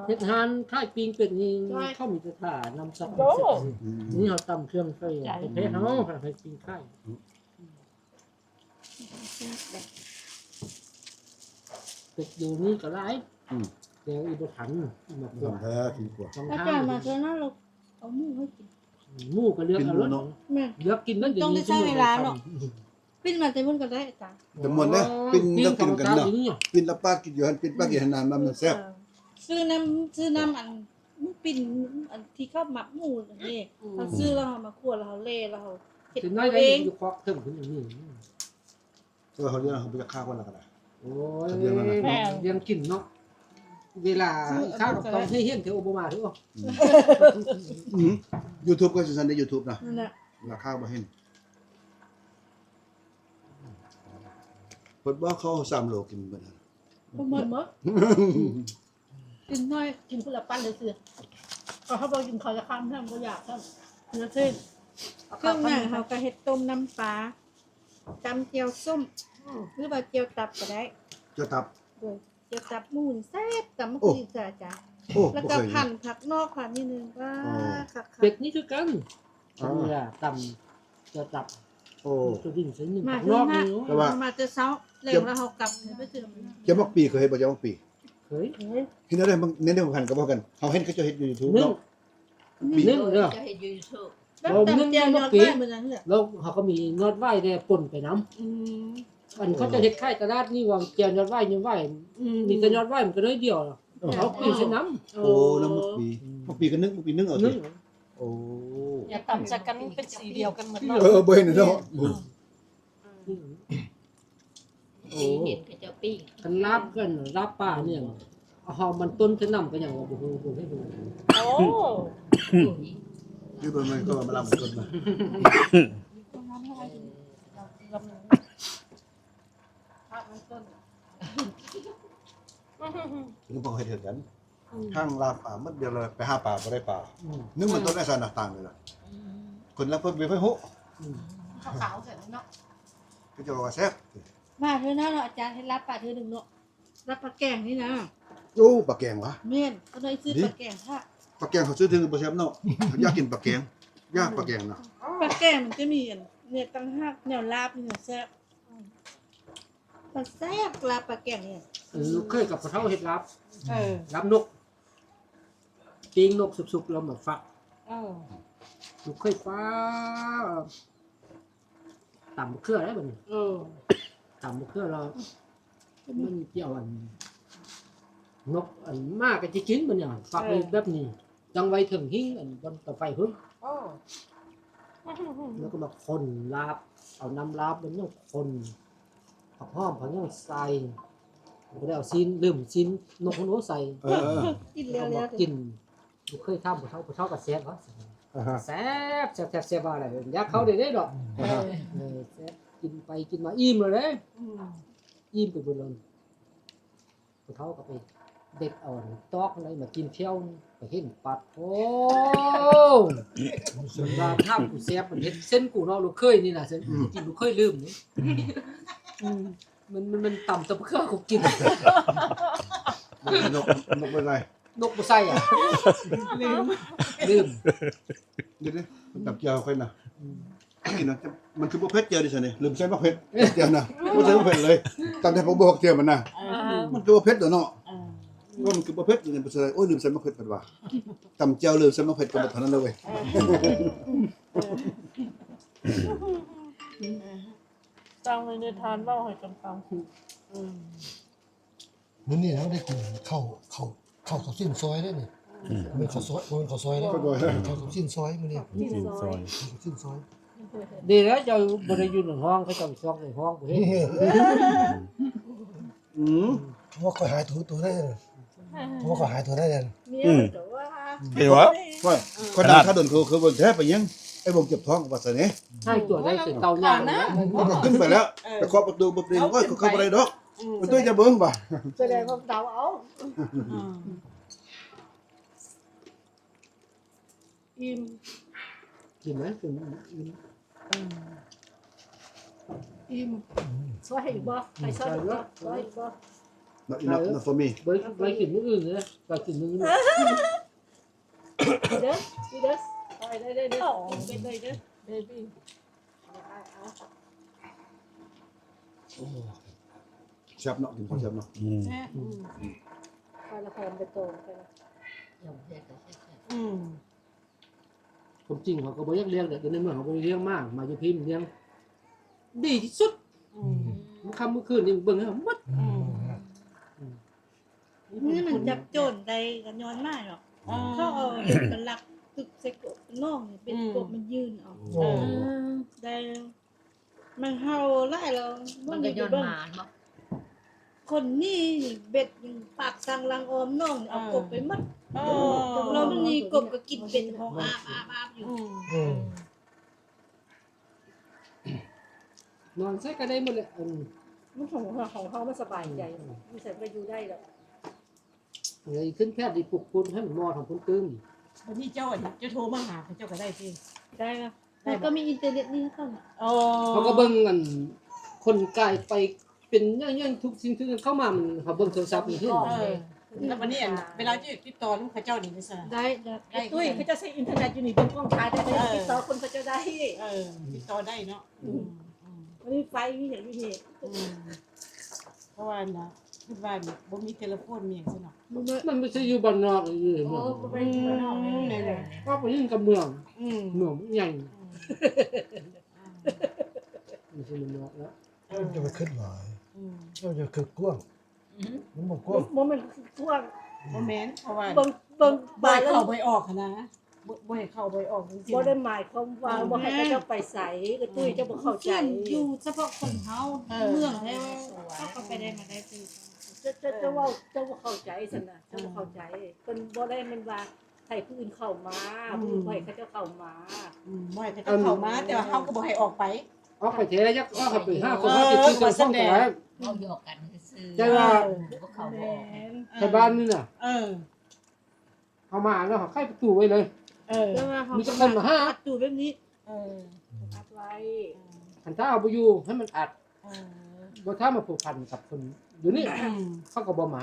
ເຮັດຮ້ານຂາຍປີ້ງເປັດນີ້ ເຂົາມີແຕ່ຖ້ານ້ຳຊັບ ໂອ້ ອືມ ນີ້ເຮົາຕຳເຄື່ອງໃສ່ ໃສ່ ປະເພດເຮົາ ໃຫ້ປີ້ງຂາຍ ອືມ ເປັດຢູ່ນີ້ກໍຫຼາຍ ອືມ ແຕ່ອີ່ບໍ່ທັນ ອີ່ມາກວາດ ບໍ່ທັນແທ້ ກິນກວ່າ ອາຈານມາເທື່ອນັ້ນ ເອົາໝູໃຫ້ກິນ ໝູກໍເລືອກເອົາໂລດ ແມ່ນ ເລືອກກິນມັນຕ້ອງໄດ້ໃຊ້ເວລາເນາະ ປີ້ງມາແຕ່ພຸ້ນກໍໄດ້ອາຈານ ແຕ່ມ່ວນເດ້ ປີ້ງແລ້ວກິນກັນເນາະ ປີ້ງແລ້ວປາດກິນຢູ່ຫັ້ນ ປີ້ງປາດກິນຫັ້ນນະ ມັນແຊບ ເອີ ຊື້ນ້ຳ ຊື້ນ້ຳອັນ ໝູປີ້ງ ອັນທີ່ເຂົາໝັກໝູນີ້ ອືມ ເຮົາຊື້ແລ້ວເຮົາມາຂົ້ວ ແລ້ວເຮົາແລ່ ແລ້ວເຮົາເຮັດເອງ ຢູ່ຄອກເທິງພຸ້ນ ເອີ ເຮົາລ້ຽງ ເຮົາບໍ່ຢາກຂ້າຄົນລະກໍໄດ້ ໂອ້ຍ ລ້ຽງນັ້ນນະ ລ້ຽງກິນເນາະ ເວລາຂ້າກໍຕ້ອງໃຫ້ເຫັນແຕ່ໂອບາມາເດີ ອືມ ຢູທູບກໍຄືຊັ້ນເດ້ ຢູທູບນະ ລາຄາບໍ່ເຫັນ ເພິ່ນບອກເຂົາເອົາສາມໂລກິນເບິດ ບໍ່ໝົດ ບໍ່ ກິນໜ້ອຍ ກິນຜູ້ລະປັ້ນຊື່ໆ ເພາະເຮົາບໍ່ກິນເຂົ້າຈະຄ່ຳ ເຮົາບໍ່ຢາກຊ້ຳ ເນື້ອເສັ້ນ ເຄື່ອງໃນເຮົາກໍເຮັດຕົ້ມນ້ຳປາ ຕຳແຈ່ວສົ້ມ ອືມ ຫຼືວ່າແຈ່ວຕັບກໍໄດ້ ແຈ່ວຕັບ ໂດຍ ແຈ່ວຕັບໝູນີ້ແຊບ ຕຳໝາກຫຸ່ງ ໂອ້ ອີກຈ້າ ອາຈານ ໂອ້ ແລ້ວກໍ ບໍ່ເຄີຍ ພັນຜັກນອກ ພັນນີ້ໜຶ່ງ ວ້າ ອໍ ຄັກໆ ເປັດນີ້ຄືກັນ ອໍ ຕຳ ແຈ່ວຕັບ ໂອ້ ມາເທື່ອໜ້າ ແຕ່ວ່າມາແຕ່ເຊົ້າ ແລງແລ້ວເຮົາກັບໄປເທື່ອ ແຈ່ວໝາກປີເຄີຍເຮັດບໍ່? ແຈ່ວໝາກປີ ເຄີຍ ເຄີຍ ເຮັດແນວໃດ? ແນວໃດ ເຮົາເຫັນເຂົາເຈົ້າເຮັດຢູ່ຢູທູບເນາະ ໜຶ່ງ ໜຶ່ງເດີ ເຈົ້າເຮັດຢູ່ຢູທູບ ແລ້ວຕຳແຈ່ວຍອດໄວ ແລ້ວເຮົາກໍມີຍອດໄວແດ່ປົນໄປນຳ ອືມ ອັນເຂົາເຈົ້າເຮັດຂາຍຕະຫຼາດນີ້ວ່າແຈ່ວຍອດໄວ ຍອດໄວ ອືມ ມີແຕ່ຍອດໄວ ມັນກໍໜ້ອຍດຽວ ເອົາປີໃສ່ນຳ ໂອ້ ນ້ຳໝາກປີ ໝາກປີກໍໜຶ້ງ ໝາກປີໜຶ້ງເອົາຕິ ໂອ້ ຢ່າຕຳໃສ່ກັນ ມັນເປັນສີດຽວກັນໝົດເນາະ ເອີ ບໍ່ເຫັນເນາະ ອືມ ໂອ້ ເຫັນເຂົາເຈົ້າປີ້ງ ຄັນລາບກັນ ລາບປານີ້ ເອົາມັນຕົ້ນໃສ່ນຳກໍຍັງວ່າບໍ່ຮູ້ ບໍ່ເຫັນ ໂອ້ ຄືບໍ່ແມ່ນກໍວ່າມັນລາບຕົ້ນນະ ລາບມັນຕົ້ນ ຄືບໍ່ເຮັດຄືກັນ ອືມ ທາງລາບປາໝົດ ດຽວລະໄປຫາປາບໍ່ໄດ້ປາ ອືມ ໜຶ່ງມັນຕົ້ນໄດ້ຊະນະ ຕ່າງເລີຍລະ ອືມ ຄົນລາບເພິ່ນບໍ່ຮູ້ ອືມ ຂາວໆ ໃສ່ເນາະ ຄືຈະວ່າແຊບ ມາເທື່ອໜ້າເນາະ ອາຈານເຮັດລາບປາເທື່ອໜຶ່ງເນາະ ລາບປາແກງນີ້ນະ ໂອ້ ປາແກງຫວາ? ແມ່ນ ເຂົາໃຫ້ຊື້ປາແກງ ປາແກງເຂົາຊື້ເທື່ອໜຶ່ງບໍ່ແຊບເນາະ. ຢາກກິນປາແກງ ຢາກປາແກງນະ. ປາແກງມັນຈະມີອັນນີ້ຕ່າງຫາກ ແນວລາບນີ້ແຊບ. ປາແຊບ ລາບປາແກງນີ້. ເອີ ລູກເຂີຍກັບພໍ່ເຖົ້າເຮັດລາບ. ເອີ ລາບນົກ ປີ້ງນົກສຸກໆ ແລ້ວມາຝາກ. ເອີ ລູກເຂີຍປ້າ ຕຳບັກເຂືອໄດ້ບັດນີ້. ເອີ ຕຳບັກເຂືອແລ້ວມັນຈະເອົາອັນນົກ ອັນໝາກໍຈະກິນບັດນີ້ ຝາກໄວ້ແບບນີ້. ຈັ່ງໄວ້ເທິງຫິ້ງ ອັນບ່ອນເຕົາໄຟພຸ້ນ. ໂອ້ ແລ້ວກໍມາຄົນລາບ ເອົານ້ຳລາບມັນຍັງຄົນ ຜັກຫອມ ຜັກຫຍັງໃສ່. ບໍ່ໄດ້ເອົາຊີ້ນ ລືມຊີ້ນນົກໂນໃສ່. ເອີ ກິນແລ້ວ ແລ້ວກິນ. ລູກເຂີຍຖາມພໍ່ເຖົ້າ ພໍ່ເຖົ້າກໍແຊບຫວາ? ອາຮະ ແຊບ ແຊບ ແຊບ ແຊບວ່າໄດ໋. ຢາກເຂົ້າໄດ້ເດ້ດອກ. ອາຮະ ເອີ ແຊບ ກິນໄປກິນມາອີ່ມແລ້ວເດ້. ອືມ ອີ່ມໄປເບິດແລ້ວ. ຜູ້ເຖົ້າກໍໄປເດັດເອົາຕອກໄດ້ມາກິນພຽວ ໄປເຫັນປັດ ໂອ້ ມັນວ່າຖ້າກູແຊບ ມັນເຮັດເຊັ່ນກູເນາະ ລູກເຂີຍນີ້ນະ. ເຊັ່ນ ອືມ ກິນລູກເຂີຍລືມນີ້. ອືມ ມັນ ມັນ ມັນຕຳແຕ່ເພື່ອກູກິນ. ນົກ ນົກບໍ່ໃສ່ ນົກບໍ່ໃສ່ອະ. ລືມ ລືມ. ເດີໆ ມັນຕຳແຈ່ວຂ້ອຍນະ. ອືມ ກິນນະ ມັນຄືບໍ່ເຜັດແຈ່ວດິຊັ້ນນີ້ ລືມໃສ່ໝາກເຜັດແຈ່ວນະ. ບໍ່ໃສ່ໝາກເຜັດເລີຍ ຕຳແຕ່ຜັກບົວກະທຽມມັນນະ. ເອີ ມັນຄືບໍ່ເຜັດດອກເນາະ. ເອີ ວ່າມັນຄືບໍ່ເຜັດຢູ່ນີ້ ບໍ່ໃສ່. ໂອ້ຍ ລືມໃສ່ໝາກເຜັດເພິ່ນວ່າ ຕຳແຈ່ວລືມໃສ່ໝາກເຜັດກໍໝົດເທົ່ານັ້ນແຫຼະເວີຍ. ເອີ ເອີ ຕັ້ງໄວ້ໃນທານເວົ້າໃຫ້ກັນຟັງ. ອືມ ມື້ນີ້ເຮົາໄດ້ກິນເຂົ້າ ເຂົ້າ ເຂົ້າກັບຊີ້ນຊອຍເດ້ນີ້. ອືມ ບໍ່ແມ່ນເຂົ້າຊອຍ ບໍ່ແມ່ນເຂົ້າຊອຍເດ້ ເຂົ້າກັບຊີ້ນຊອຍມື້ນີ້. ຊີ້ນຊອຍ ເຂົ້າກັບຊີ້ນຊອຍ. ດີແລ້ວເຈົ້າບໍ່ໄດ້ຢູ່ໃນຫ້ອງ ເຂົາເຈົ້າຊອກໃນຫ້ອງບໍ່ເຫັນ. ອືມ ເພາະວ່າຂ້ອຍຫາຍໂຕ ໂຕໄດ້ ເພາະວ່າຂ້ອຍຫາຍໂຕໄດ້. ອືມ ເຫັນບໍ່? ຂ້ອຍ ຂ້ອຍນັ່ງຖ້າດົນ ຄື ຄືບໍ່ແທ້ ໄປຫຍັງ ໄອ້ບົງເຈັບທ້ອງວ່າຊັ້ນເດ້. ຫາຍໂຕໄດ້ຄືເກົ່າຫຍັງນະ ມັນກໍຂຶ້ນໄປແລ້ວ. ເອີ ໄປເຄາະປະຕູບໍ່ເປັນ ໂອ້ຍ ກໍເຂົ້າບໍ່ໄດ້ດອກ. ອືມ ມັນຕົວຈະເບິ່ງວ່າ ສະແດງວ່າເດົາເອົາ. ອືມ ອີ່ມ ກິນໄດ້ ກິນ ອີ່ມ ອີ່ມ. ຊ່ວຍໃຫ້ອີກບໍ່? ໃຫ້ຊ່ວຍອີກບໍ່? ຊ່ວຍອີກບໍ່? Not enough, not for me. ໄວ້ ໄວ້ກິນມື້ອື່ນເດີ ໄວ້ກິນມື້ອື່ນ. ເດີ ເດີ ໄດ້ ໄດ້ ໄດ້ ເປັນໄດ້ເດີ ເບບີ. ໂອ້ ແຊບເນາະ ກິນເຂົ້າແຊບເນາະ. ອືມ ແຊບ ອືມ ອືມ ໄປລະຄອນໄປໂຕໄປລະ. ອືມ ຄວາມຈິງເຮົາກໍບໍ່ຢາກລ້ຽງແຫຼະ ແຕ່ໃນເມື່ອເຮົາບໍ່ໄດ້ລ້ຽງມາ ມາຢູ່ພີ້ມັນລ້ຽງດີທີ່ສຸດ. ອືມ ມື້ຄ່ຳມື້ຄືນນີ້ເບິ່ງໃຫ້ເຮົາໝົດ. ອືມ ອືມ ນີ້ມັນຈັບໂຈນໄດ້ກໍຍ້ອນໝາເນາະ. ອໍ ເຂົາເອົາເບັດມາລັກຕຶກໃສ່ກົບນ້ອງນີ້ ເບັດ ອືມ ກົບມັນຍື່ນເອົາ. ໂອ້ ໄດ້ ມັນເຫົ່າຫຼາຍແລ້ວ ມັນກໍຍ້ອນໝາເນາະ. ຄົນນີ້ເບັດຍັງປາກສັງຫຼັງອ້ອມນ້ອງ ເອົາ ເອີ ກົບໄປໝົດ. ເອີ ແລ້ວມັນນີ້ກົບກໍກິນເບັດ ຮ້ອງອາບ ອາບ ອາບຢູ່. ອືມ ອືມ ນອນໃສກໍໄດ້ໝົດແຫຼະ ອັນ ມັນຂອງ ຂອງເຮົາມັນສະບາຍໃຈ ອືມ ຢູ່ໃສກໍຢູ່ໄດ້ແລ້ວ. ເລີຍຂຶ້ນແພດດີປຸກປຸນໃຫ້ມັນໝໍທຳພຸ້ນຕື່ມ. ບັດນີ້ເຈົ້າ ອັນ ເຈົ້າໂທມາຫາເຂົາເຈົ້າກໍໄດ້ຕິ? ໄດ້ລະ ໄດ້ ແລ້ວກໍມີອິນເຕີເນັດນີ້ເຂົາ. ອໍ ເຂົາກໍເບິ່ງອັນຄົນກາຍໄປເປັນຫຍັງໆ ທຸກສິ່ງທຸກຢ່າງເຂົ້າມາ ມັນ ເຮົາເບິ່ງໂທລະສັບນີ້ເຫັນ. ເອີ ແລ້ວບັດນີ້ ອັນ ເວລາທີ່ຕິດຕໍ່ນຳເຂົາເຈົ້ານີ້ໄດ້ຊັ້ນ? ໄດ້ ໄດ້ ໄດ້ ຕຸ້ຍ ເຂົາເຈົ້າໃຊ້ອິນເຕີເນັດຢູ່ນີ້ ເບິ່ງກ້ອງຖ່າຍໄດ້ ເອີ ຕິດຕໍ່ຄົນເຂົາເຈົ້າໄດ້. ເອີ ຕິດຕໍ່ໄດ້ເນາະ. ອືມ ອືມ ອືມ ມັນມີໄຟ ມີຫຍັງຢູ່ນີ້. ອືມ ເພາະວ່ານະ ຄິດວ່າບໍ່ມີເທເລໂຟນມີຫຍັງຊັ້ນເນາະ. ມັນບໍ່ໃຊ່ຢູ່ບ້ານນອກ ຢູ່ໃນເມືອງ. ໂອ້ ບໍ່ແມ່ນຢູ່ບ້ານນອກ. ອືມ ແມ່ນແຫຼະ ເພາະໄປຢູ່ກັບເມືອງ. ອືມ ເມືອງໃຫຍ່. ອືມ ມັນຊິແມ່ນນອກແລ້ວ. ເອີ ຢ່າໄປຄິດຫຼາຍ. ອືມ ເຈົ້າຢ່າຄິດກວ້າງ. ອືມ ມັນບໍ່ກວ້າງ. ບໍ່ແມ່ນກວ້າງ ບໍ່ແມ່ນ ເພາະວ່າເບິ່ງ ເບິ່ງ ບໍ່ໃຫ້ເຂົ້າບໍ່ໃຫ້ອອກຫັ້ນນະ. ບໍ່ ບໍ່ໃຫ້ເຂົ້າບໍ່ໃຫ້ອອກຈັ່ງຊີ້ ບໍ່ໄດ້ໝາຍຄວາມວ່າ ອືມ ບໍ່ໃຫ້ເຂົາເຈົ້າໄປໃສ. ກະຕຸ້ຍ ເຈົ້າບໍ່ເຂົ້າໃຈ ຢູ່ສະເພາະຄົນເຮົາ. ເອີ ເມືອງແລ້ວເຂົາກໍໄປໄດ້ມາໄດ້ຄື ເຈົ້າ ເຈົ້າ ເຈົ້າເວົ້າ ເຈົ້າບໍ່ເຂົ້າໃຈຊັ້ນນະ ເຈົ້າບໍ່ເຂົ້າໃຈ. ເອີ ເພິ່ນບໍ່ໄດ້ແມ່ນວ່າໃຫ້ຜູ້ອື່ນເຂົ້າມາ ອືມ ຜູ້ອື່ນບໍ່ໃຫ້ເຂົາເຈົ້າເຂົ້າມາ. ອືມ ບໍ່ໃຫ້ເຂົາເຈົ້າເຂົ້າມາ ແຕ່ວ່າເຮົາກໍບໍ່ໃຫ້ອອກໄປ. ອອກໄປແທ້ ຢາກອອກ ເຮົາໄປຫາຄົນ ເອີ ເຮົາຕິດທີ່ເຈົ້າຂອງກໍໄດ້. ເວົ້າຫຍອກກັນຊື່ໆ ແຕ່ວ່າ ເອີ ບໍ່ເຂົ້າບໍ່ອອກ. ແມ່ນ ແຖວບ້ານນີ້ນະ ເອີ ເຮົາມາແລ້ວເຮົາໄຂປະຕູໄວ້ເລີຍ. ເອີ ມີແຕ່ຄົນມາຫາ ອັດປະຕູແບບນີ້. ເອີ ອັດໄວ້. ເອີ ຄັນຖ້າເຮົາບໍ່ຢູ່ໃຫ້ມັນອັດ. ເອີ ບໍ່ຖ້າມາພົວພັນກັບຄົນຢູ່ນີ້ ອືມ ເຂົາກໍບໍ່ມາ.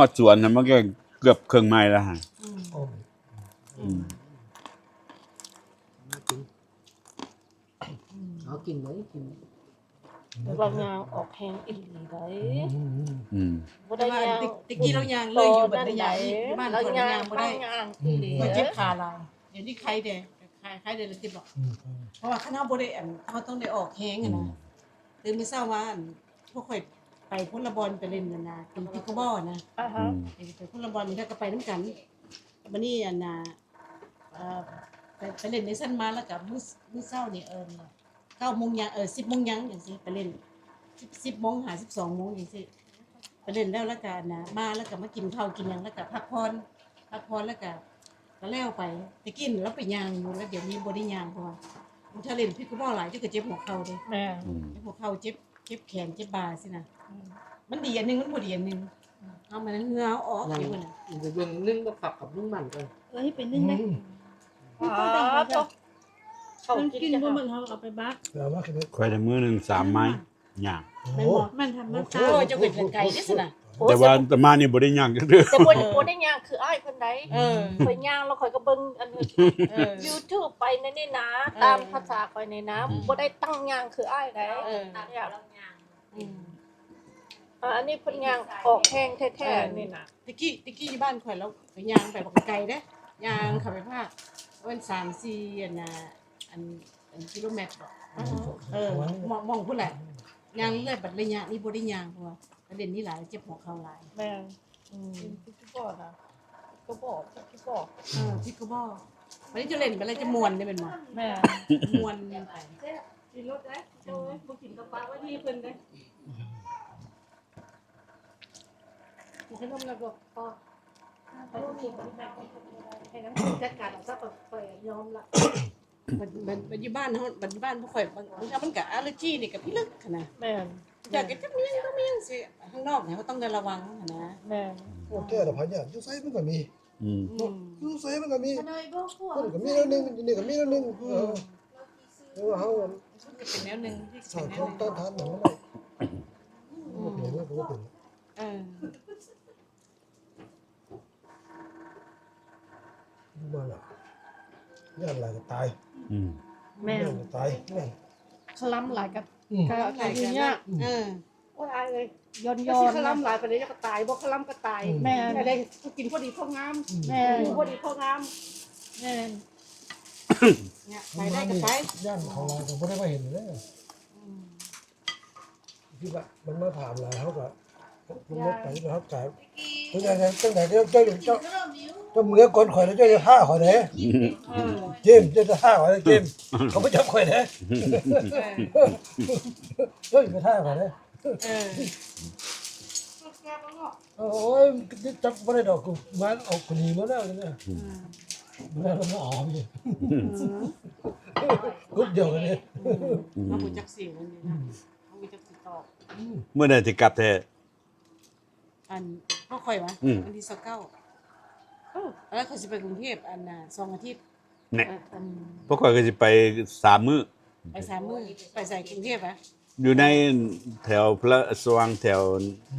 ອດສວນນະ ມັນກໍເກືອບເຄິ່ງໄມລະຫັ້ນ. ອືມ ອືມ ອືມ ເອົາກິນເລີຍ ກິນ ແຕ່ວ່າຍ່າງອອກແຮງອີ່ຫຼີໃດ໋. ອືມ ອືມ ອືມ ບໍ່ໄດ້ຍ່າງ ແຕ່ວ່າແຕ່ ແຕ່ກີ້ລາວຍ່າງເລີຍຢູ່ ບັດໄດ້ຍ້າຍຢູ່ບ້ານຂ້ອຍລາວຍ່າງບໍ່ໄດ້ ລາວຍ່າງອີ່ຫຼີ ຂ້ອຍເຈັບຂາຫຼາຍ. ດຽວນີ້ໄຄແດ່ ໄຄ ໄຄແດ່ລະເຈັບບໍ່? ອືມ ເພາະວ່າຄັນເຮົາບໍ່ໄດ້ ອັນ ເຮົາຕ້ອງໄດ້ອອກແຮງຫັ້ນນະ. ອືມ ຕື່ນມື້ເຊົ້າມາ ອັນ ພວກຂ້ອຍໄປຄົນລະບ່ອນ ໄປຫຼິ້ນ ອັນນະ ຕີພິກເກິລບອລນະ. ອາຮະ ອືມ ໄປຄົນລະບ່ອນ ບາງເທື່ອກໍໄປນຳກັນ. ບາດນີ້ ອັນນະ ເອີ ໄປ ໄປຫຼິ້ນໃນຊັ້ນມາ ແລ້ວກໍມື້ ມື້ເຊົ້ານີ້ ເອີ ເກົ້າໂມງຍັງ ເອີ ສິບໂມງຍັງຈັ່ງຊີ້ ໄປຫຼິ້ນ ສິບ ສິບໂມງຫາສິບສອງໂມງຈັ່ງຊີ້ ໄປຫຼິ້ນແລ້ວ ແລ້ວກະ ອັນນະ ມາແລ້ວກະມາກິນເຂົ້າກິນຫຍັງ ແລ້ວກະພັກຜ່ອນ ພັກຜ່ອນແລ້ວກະ ກະແລ້ວໄປ. ແຕ່ກີ້ລາວໄປຍ່າງຢູ່ ແລ້ວດຽວນີ້ບໍ່ໄດ້ຍ່າງ ເພາະວ່າບາງເທື່ອຫຼິ້ນພິກເກິລບອລຫຼາຍ ເຈົ້າກະເຈັບຫົວເຂົ່າເດ້. ແມ່ນ ອືມ ເຈັບຫົວເຂົ່າ ເຈັບ ເຈັບແຂນ ເຈັບບ່າຊີ້ນະ. ອືມ ມັນດີອັນໜຶ່ງ ມັນບໍ່ດີອັນໜຶ່ງ. ເອົາມາເຫື່ອເອົາອອກຢູ່ພຸ້ນນະ. ເບິ່ງໜຶ່ງບໍ່ຄັກກັບລຸງໝັ້ນກ່ອນ ເອີ ໃຫ້ເປັນໜຶ່ງໄດ້. ອືມ ເຂົາກິນບໍ່ໝົດ ເຮົາເອົາໄປບາກ. ຂ້ອຍໄດ້ມື້ໜຶ່ງສາມໄມຍ່າງ. ແມ່ນບໍ່? ມັນທຳມະຊາດ. ໂອ້ຍ ເຈົ້າເປັນເຮືອນໄກເດ້ຊັ້ນນະ. ແຕ່ວ່າອາດຕະມານີ້ບໍ່ໄດ້ຍ່າງຈັກເທື່ອ. ແຕ່ບໍ່ ບໍ່ໄດ້ຍ່າງຄືອ້າຍເພິ່ນໃດ. ເອີ ຂ້ອຍຍ່າງແລ້ວຂ້ອຍກໍເບິ່ງອັນ ເອີ YouTube ໄປໃນນີ້ນະ ເອີ ຕາມພາສາຂ້ອຍນີ້ນະ. ອືມ ບໍ່ໄດ້ຕັ້ງຍ່າງຄືອ້າຍໃດ. ເອີ ອືມ ເອີ ອັນນີ້ເພິ່ນຍ່າງອອກແຮງແທ້ໆ ນີ້ນະ. ແຕ່ກີ້ ແຕ່ກີ້ຢູ່ບ້ານຂ້ອຍລາວໄປຍ່າງໄປບັກໄກເດ້ ຍ່າງເຂົ້າໄປພາກປະມານສາມສີ່ ອັນນະ ອັນ ອັນກິໂລແມັດບໍ? ເອີ ໝ່ອງ ໝ່ອງພຸ້ນແຫຼະ ຍ່າງເລື້ອຍ. ບັດໄລຍະນີ້ບໍ່ໄດ້ຍ່າງ ເພາະວ່າໄປຫຼິ້ນນີ້ຫຼາຍ ເຈັບຫົວເຂົ່າຫຼາຍ. ແມ່ນ ອືມ ເປັນພິກເກິລບອລນະ ພິກເກິລບອລ ພິກເກິລບອລ ເອີ ພິກເກິລບອລ. ບັດນີ້ຈະຫຼິ້ນ ບັດລະຈະມ່ວນເດ້ແມ່ນບໍ່? ແມ່ນ ມ່ວນໄປ. ກິນໂລດໄດ໋ ເຈົ້າເອີຍ ບໍ່ກິນກໍປະໄວ້ທີ່ເພິ່ນເດ້. ກິນຂະໜົມແລ້ວກໍພໍ ໃຫ້ນາງຈັດການເອົາຊະ ຂ້ອຍຍອມລະ. ບັດ ບັດ ບັດຢູ່ບ້ານເຮົາ ບັດຢູ່ບ້ານພວກຂ້ອຍ ບາງ ບາງເທື່ອມັນກໍອາເລີຈີນີ້ກໍພິລຶກຫັ້ນນະ. ແມ່ນ ຢາກຈະຈັກມີຫຍັງ ຕ້ອງມີຫຍັງຊິ ຂ້າງນອກນີ້ເຮົາຕ້ອງໄດ້ລະວັງຫັ້ນນະ. ແມ່ນ ໂອເຄລະ ພະຍາດຢູ່ໃສມັນກໍມີ. ອືມ ເນາະ ຢູ່ໃສມັນກໍມີ ເພິ່ນກໍມີແນວໜຶ່ງ ຢູ່ນີ້ກໍມີແນວໜຶ່ງ. ອືມ ເອີ ແຕ່ວ່າເຮົາ ມັນກໍເປັນແນວໜຶ່ງ ສ້າງຄວາມຕ້ານທານຫຍັງມັນໄດ້. ອືມ ບໍ່ເປັນ ມັນກໍບໍ່ເປັນ. ເອີ ບໍ່ລະ ຢ້ານຫຼາຍກໍຕາຍ. ອືມ ແມ່ນ ຢ້ານກໍຕາຍ ຢ້ານ ຄະລຳຫຼາຍກໍ ອືມ ກໍ ກໍຢູ່ຍາກ. ອືມ ເອີ ໂອ້ຍ ອາຍເອີຍ ຢ້ອນໆ ຊິຄະລຳຫຼາຍປານໃດກໍຕາຍ ບໍ່ຄະລຳກໍຕາຍ. ອືມ ແມ່ນ ໄດ້ກິນພໍດີພໍງາມ. ອືມ ແມ່ນ ຢູ່ພໍດີພໍງາມ. ແມ່ນ ຍາກ ໄປໄດ້ກໍໄປ. ຢ້ານເຂົາຫຼາຍກໍບໍ່ໄດ້ມາເຫັນເດ້. ອືມ ຄິດວ່າມັນມາຖາມຫຼາຍ ເຮົາກໍບໍ່ໄປ ເຮົາກະ ເປັນຫຍັງ ຈັ່ງໃດ ເຈົ້າ ເຈົ້າ ເຈົ້າ ເຈົ້າເມືອກ່ອນຂ້ອຍ ແລ້ວເຈົ້າຢ່າທ້າຂ້ອຍເດ້. ເອີ ເຈມ ເຈົ້າຢ່າທ້າຂ້ອຍເດ້ ເຈມ ເຂົາບໍ່ຈັບຂ້ອຍເດ້. ເອີ ເຈົ້າຢ່າໄປທ້າຂ້ອຍເດ້. ເອີ ໂອ້ຍ ຈັບບໍ່ໄດ້ດອກ ກູມາເອົາກູໜີໝົດແລ້ວນີ້. ອືມ ມາແລ້ວມາເອົານີ້ ອືມ ກຸ່ມດຽວກັນນີ້. ອືມ ເຮົາບໍ່ຈັກຊິເວົ້າຫຍັງນະ ເຮົາບໍ່ຈັກຊິຕອບ. ອືມ ມື້ໃດຊິກັບແທ້? ອັນ ພວກຂ້ອຍຫວາ? ອືມ ວັນທີຊາວເກົ້າ ໂອ້ ແລ້ວຂ້ອຍຊິໄປກຸງເທບ ອັນນ່າ ສອງອາທິດ. ແນ່ ເອີ ອືມ ພວກຂ້ອຍກໍຊິໄປສາມມື້. ໄປສາມມື້ ໄປໃສ? ກຸງເທບຫວາ? ຢູ່ໃນແຖວພະລາຊວັງ ແຖວ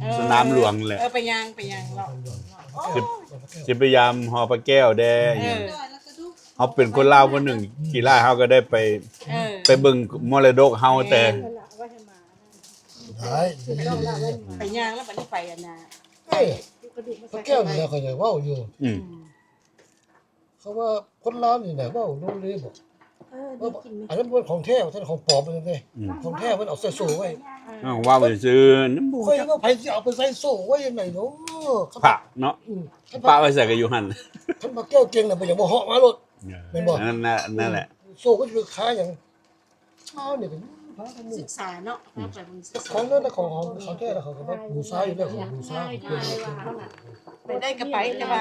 ເອີ ສະໜາມຫຼວງແຫຼະ. ເອີ ໄປຍ່າງ ໄປຍ່າງເລາະ ໂອ້ ຊິ ຊິໄປຢາມຫໍພະແກ້ວແດ່. ເອີ ເຮົາເປັນຄົນລາວຄົນໜຶ່ງ ຂີ້ລ້າຍເຮົາກໍໄດ້ໄປ ເອີ ໄປເບິ່ງມໍລະດົກເຮົາແຕ່ ແມ່ນ ໄປຍ່າງແລ້ວບັດນີ້ໄປອັນນ່າ ເອີ ພະແກ້ວນີ້ແຫຼະ ຂ້ອຍຢາກເວົ້າຢູ່. ອືມ ອືມ ເຂົາວ່າຄົນລາວນີ້ນະເວົ້າໂລເລບໍ? ເອີ ເອີ ໄດ້ກິນໄໝ? ອັນນັ້ນເປັນຂອງແທ້ ຂອງປອມເລີຍເດ້. ອືມ ຂອງແທ້ເພິ່ນເອົາໃສ່ໂສ້ໄວ້. ເອີ ເວົ້າຊື່ໆ ນຳບໍ່ ຂ້ອຍວ່າໃຜຊິເອົາໄປໃສ່ໂສ້ໄວ້ຈັ່ງໃດເນາະ? ພະເນາະ ອືມ ພະໄວ້ໃສກໍຢູ່ຫັ້ນ. ຄັນວ່າແກ້ວເກັ່ງນະ ເພິ່ນຢາກບໍ່ເຫາະມາໂລດ. ເອີ ແມ່ນບໍ່? ນັ້ນແຫຼະ ນັ້ນແຫຼະ ໂສ້ກໍຊິໄປຄາຫຍັງ? ເຮົານີ້ກໍພາກັນ ສຶກສາເນາະ ອືມ ພາໄປເບິ່ງ ຂອງນັ້ນນະ ຂອງ ຂອງ ຂອງແທ້ລະ ເຂົາກໍມາບູຊາຢູ່ແລ້ວ ບູຊາ ໄປໄດ້ກໍໄປ ແຕ່ວ່າ